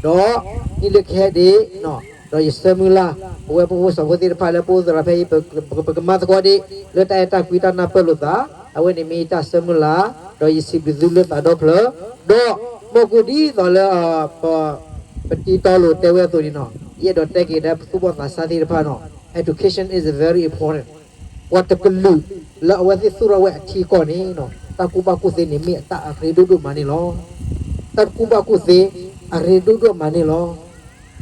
ဒီးနံၣ်လၢကဟဲဒံး ဒီးယဆၢမုၢ်လၢ် ပဝဲပှိၢ်ဖိစီၤဖိသ့ၣ်တဖၣ်လၢပအိၣ်သရၣ်ဖဲအံၤ ပကမၤသကိးဒံး လၢတၢ်အဲၣ်တၢ်ကွံတၢ်နၢ်ပၢၢ်လိာ်သး, အဝဲန့ၣ်မ့ၢ်ယတၢ်ဆၢမုၢ်လၢ်, ဒီးယစံးဘျုးသုလၢသးဒီဖျၢၣ်, ဒီးမ့ၢ်ကွံာ်ဒ်သိးလၢ ပ ပတံတီလိၤတဲဝဲအသိးန့ၣ်နီၤ, ယအဲၣ်ဒိးတဲက့ၤဒီးပသူၣ်ဘီၣ်သးစၢ်သ့ၣ်တဖၣ်နီၤ, education is very important. ပှၤတကလုာ်လၢအဝဲသ့ၣ်သူၣ်ထီၣ်ဝဲအထံအကီၢ်န့ၣ်နီၤ, တၢ်ကူၣ်ဘၣ်ကူၣ်သ့န့ၣ်မ့ၢ်အတၢ်အရ့ဒိၣ်ဒိၣ်မးန့ၣ်လီၤ. တၢ်ကူၣ်ဘၣ်ကူၣ်သ့အရ့ဒိၣ်ဒိၣ်မးန့ၣ်လီၤ.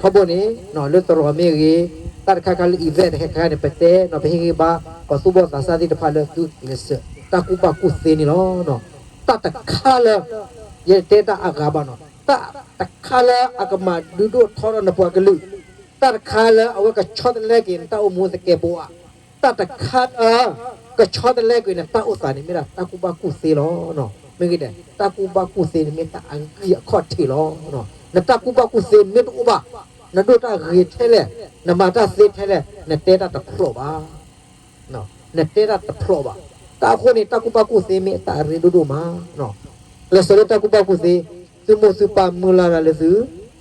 ထီဘိန့ၣ် လၢသရိာ်မ့ၢ်ဂ့ၤ, တၢ်တခါခါလၢ event တခါခါန့ၣ် ပတဲနီၤ ပဟ့ၣ်ဂံၢ်ဘါ ပှၤသူၣ်ဘီၣ်သးစၢ်သ့ၣ်တဖၣ်လၢသုကျဲးစၢး တၢ်ကူၣ်ဘၣ်ကူၣ်သ့န့ၣ်လီၤ. တၢ်တခါလၢ ယတဲတၢ်အဂၤဘၣ်နီၤ, တၢ်တခါလၢအကမၤဒုးဒိၣ်ထီဒီးနပှၤကလုာ်, တၢ်တခါလၢအဝဲကဆီတလဲက့ၤနတၢ်အိၣ်မူသကဲးပဝး, တၢ်တခါလၢ ကဆီတလဲက့ၤနတၢ်အိၣ်သးန့ၣ်မ့ၢ်ဒၣ်တၢ်ကူၣ်ဘၣ်ကူၣ်သ့လီၤ. မ့ၢ်ဂ့ၤဒဲး တၢ်ကူၣ်ဘၣ်ကူၣ်သ့န့ၣ်မ့ၢ်တၢ်အဂံၢ်အခီၣ်ထံးလီၤ. နတၢ်ကူၣ်ဘၣ်ကူၣ်သ့မ့ၢ်တအိၣ်ဘၣ်, နဒိၣ်တၢ်ဂ့ၤထဲလဲၣ်, နမၤတၢ်သ့ထဲလဲၣ်, နတဲတၢ်တဖျိးဘၣ်. နတဲတၢ်တဖျိးဘၣ်. တၢ်အဃိန့ၣ် တၢ်ကူၣ်ဘၣ်ကူၣ်သ့မ့ၢ်အတၢ်အရ့ဒိၣ်ဒိၣ်မး. ကျဲးစၢးလၢတၢ်ကူၣ်ဘၣ်ကူၣ်သ့, သုမိၢ်သုပၢ်မုၢ်လၢ်တၢ်လၢသု,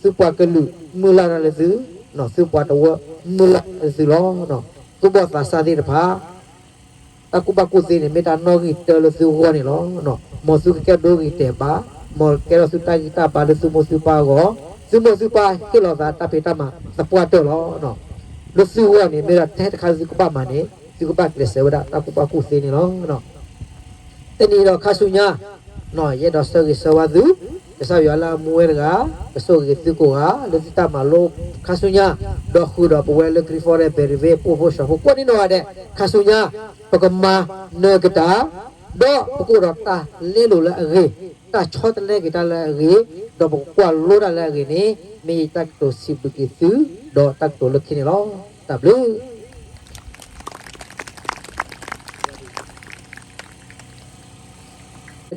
သုပှၤကလုာ်မုၢ်လၢ်တၢ်လၢသု, သုပှၤတဝၢမုၢ်လၢ်တၢ်လၢသုလီၤ. သူၣ်ဘီၣ်သးစၢ်သ့ၣ်တဖၣ် တၢ်ကူၣ်ဘၣ်ကူၣ်သ့န့ၣ် မ့ၢ်တၢ်နီၣ်ဂံၢ်တၢလၢသုဂီၢ်န့ၣ်လီၤ. မ်သုကကဲဒိဂ့ၤတဲာ်ဘၣ်, မ်ကဲထီၣ်သုတၢ်ဂံၢ်တၢ်ဘါလၢသုမိၢ်သုပၢ်အဂီၢ်, သုမိၢ်သုပၢ်ဟ့ၣ်လီၤသးတၢ်ဖံးတၢ်မၤသပှၢ်တၢၢ်လီၤ. လၢသုဂီၢ်န့ၣ် မ့ၢ်ဒၣ်ထဲတခါလၢသုကဘၣ်မၤန့ၣ် သုကဘၣ်ကျဲးစၢးဝဲဒၣ်တၢ်ကူၣ်ဘၣ်ကူၣ်သ့န့ၣ်လီၤ. တနံၤဒီးခါဆူညါ, ယအဲၣ်ဒိးဆၢဂ့ၤဆၢဝါသု, ကစၢ်ယွၤလၢအမူဝဲတဂၤ, ကဆိၣ်ဂ့ၤသုကိးဂၤ လၢသုတၢ်မၤလိခါဆူညါ, ဒီးဃုာ်ဒီးပဝဲလၢ Griffith ဒီး Berry ပှိၢ်ဖိစီၤဖိကိးဒံနီၢ်ဂၤဒဲး, ခါဆူညါ, ပကမၤနၢၤကတၢၢ်, ဒီးပကအိၣ်ဒီးတၢ်လဲလိာ်လၢအဂ့ၤ, တၢ်ဆီတလဲက့ၤတၢ်လၢအဂ့ၤ, ဒီးပကကွၢ်လိတၢ်လၢအဂ့ၤန့ၣ် မ့ၢ်ယတၢ်ကတိၤစံးဘျုးက့ၤသု, ဒီးတၢ်ကတိၤလၢခံန့ၣ်လီၤ. တၢ်ဘျုး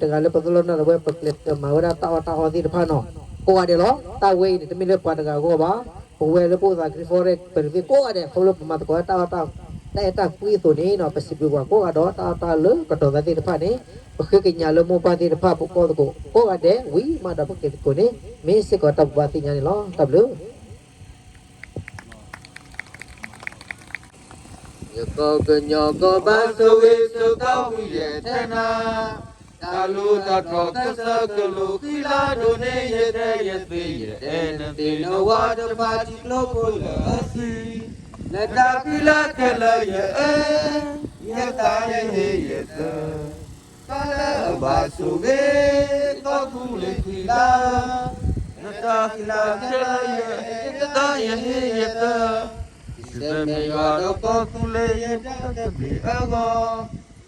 တဂၤလၢပသလီနၢ်တဝဲ ပကျဲးစၢးမၤဝဲဒၣ်တၢ်အီၣ်တၢ်အီသ့ၣ်တဖၣ်နီၤ, ကိးဂၤဒဲးလီၤ. တၢ်ဝဲအံၤန့ၣ် တမ့ၢ်လၢပှၤတဂၤအဂီၢ်ဘၣ်. ပဝဲလၢပအိၣ်သး Griffith ဒီး Berry ကိးဂၤဒဲး ခီဖျိလၢပမၤသကိးတၢ်အီၣ်တၢ် တၢ်အဲၣ်တၢ်ကွံအသိးန့ၣ် ပစံးဘျုးပှၤကိးဂၤဒီး တၢ်အီၣ်တၢ်အီလၢကတီၤသးသ့ၣ်တဖၣ်န့ၣ် ပဃ့ကညးလၢမိၢ်ပၢ်သ့ၣ်တဖၣ် ပကီၢ်သကိးကိးဂၤဒဲး ဝံၤမးဒီးပက့ၤသကိးန့ၣ် မ့ၢ်စ့ၢ်ကီးတၢ်ဘိးဘၣ်သ့ၣ်ညါန့ၣ်လီၤ. တၢ်ဘျုး ယကီၢ်ကညီကီၢ်ဘၣ်ဆိၣ်ဂ့ၤဆိၣ်ကီၢ်ဝံၤယဲၢ်ထဲနၤ, တၢ်လူၤတၢ်ထီၣ်ကစၢၢ်ကလိာ်ဃံလၤဒိၣ်န့ၢ်ယတဲယသ့ ယအဲၣ်နသ့ၣ်နဝၤတဖၣ်ထံကျိဖိလၢအသံ, နတၢ်ဃံလၤခဲလၢာ်ယအဲၣ်, ယသးယဟ့ၣ်ယသၢ တၢ်လၢအဘၣ်ဆိၣ်ဂ့ၤ ကီၢ်သူလ့ၤဃံလၤ, နတၢ်ဃံလၤခဲလၢာ်ယအဲၣ် ယသးယဟ့ၣ်ယသၢ, ယသးမ့ၢ်ယွၤဒီးကီၢ်သူလ့ၤယတၢ်တဘျ့အဂီၢ်,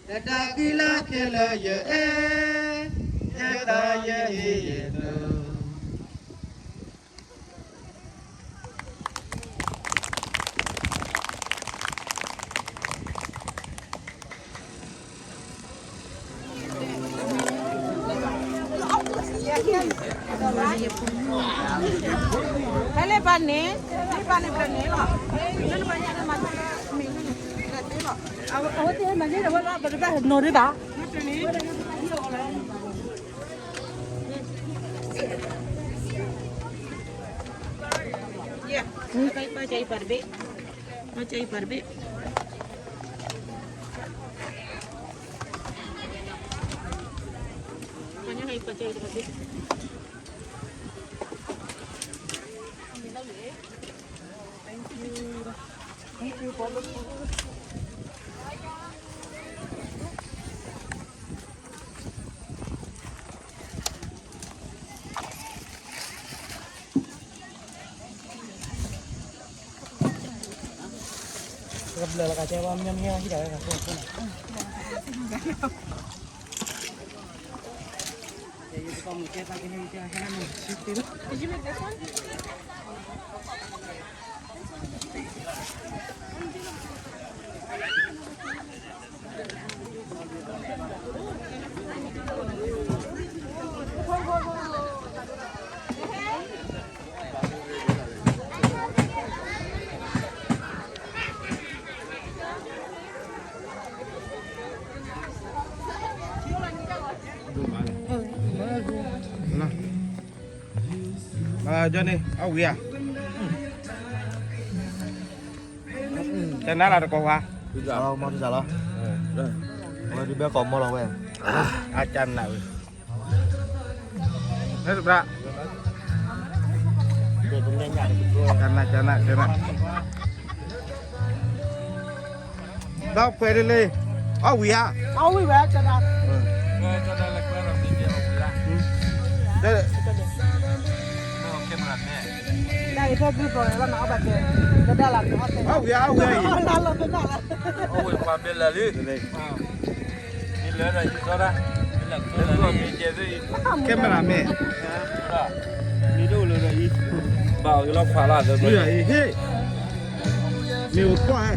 နတၢ်ဃံလၤခဲလၢာ်ယအဲၣ်, ယသးယဟ့ၣ်ယသၢ ဖဲလဲၣ်ပၢ်န့ၣ်, ဖဲလဲၣ်ပၢ်န့ၣ်ဖဲန့ၣ်လီၤ, ဖဲလဲၣ်ပၢ်န့ၣ်ဖဲန့ၣ်လီၤ, အဝဲသ့ၣ်ဟဲမၤန့ၢ်ဒီးဝဲလီၤ ပတဘၣ်နီၤဒံးဘၣ်. ကၠီန့ၣ် အဝံၤဧါ, ကၠီနါလီၤတကိးဝါ, မၤတစၢ်လီၤ, ဝဲဒုးဘဲကိးမီၤလီၤဝဲ, အကၠီနါဝဲ, လၢတဘျီ, ကၠီနါ ကၠီနါ ကၠီနါ ဒီးပှဲၤလံလံ, အဝံၤဧါ, အဝံၤဝဲ, အဝံၤဧါ အဝံၤအံၤ, အဝံၤပှၤဘဲလၢာ်လံ, camera man, မ့ၢ်ဒိၣ်လၢဒီးအံၤ, ဘၣ်အီၤကလီၤဖးလၢ်သၢဘျီအံၤ, ဟ့ၣ်, မ့ၢ်အိၣ်ကွၢ်ဟဲ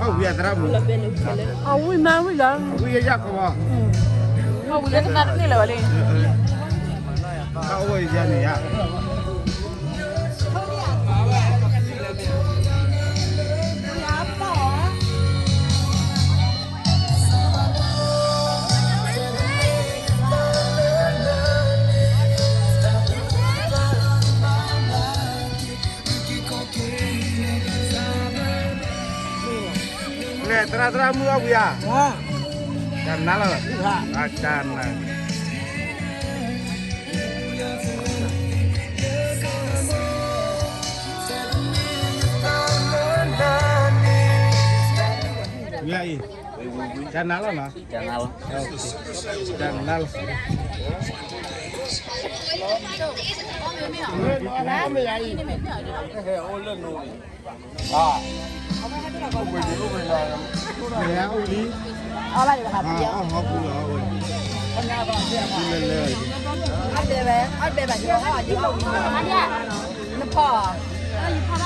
အဝံၤအသရၣ်မုၣ်, အဝံၤမၤဝံၤလီၤ, အဝံၤယယၢ်ကီးဘၣ်, အဝံၤလၢကသါတန့ၢ်လၢၤဘၣ်လံ, အအိၣ်ယယၢ်န့ၣ်ယၤ လဲၣ် သရၣ်သရၣ်မုၣ်အဝံၤဧါ, ကနၤလီၤ, အကနၤ ဝံၤအံၤ တၢ်နါလီၤနီၤ, တၢ်နါလီၤ, တၢ်နါလီၤ. နဖီၣ်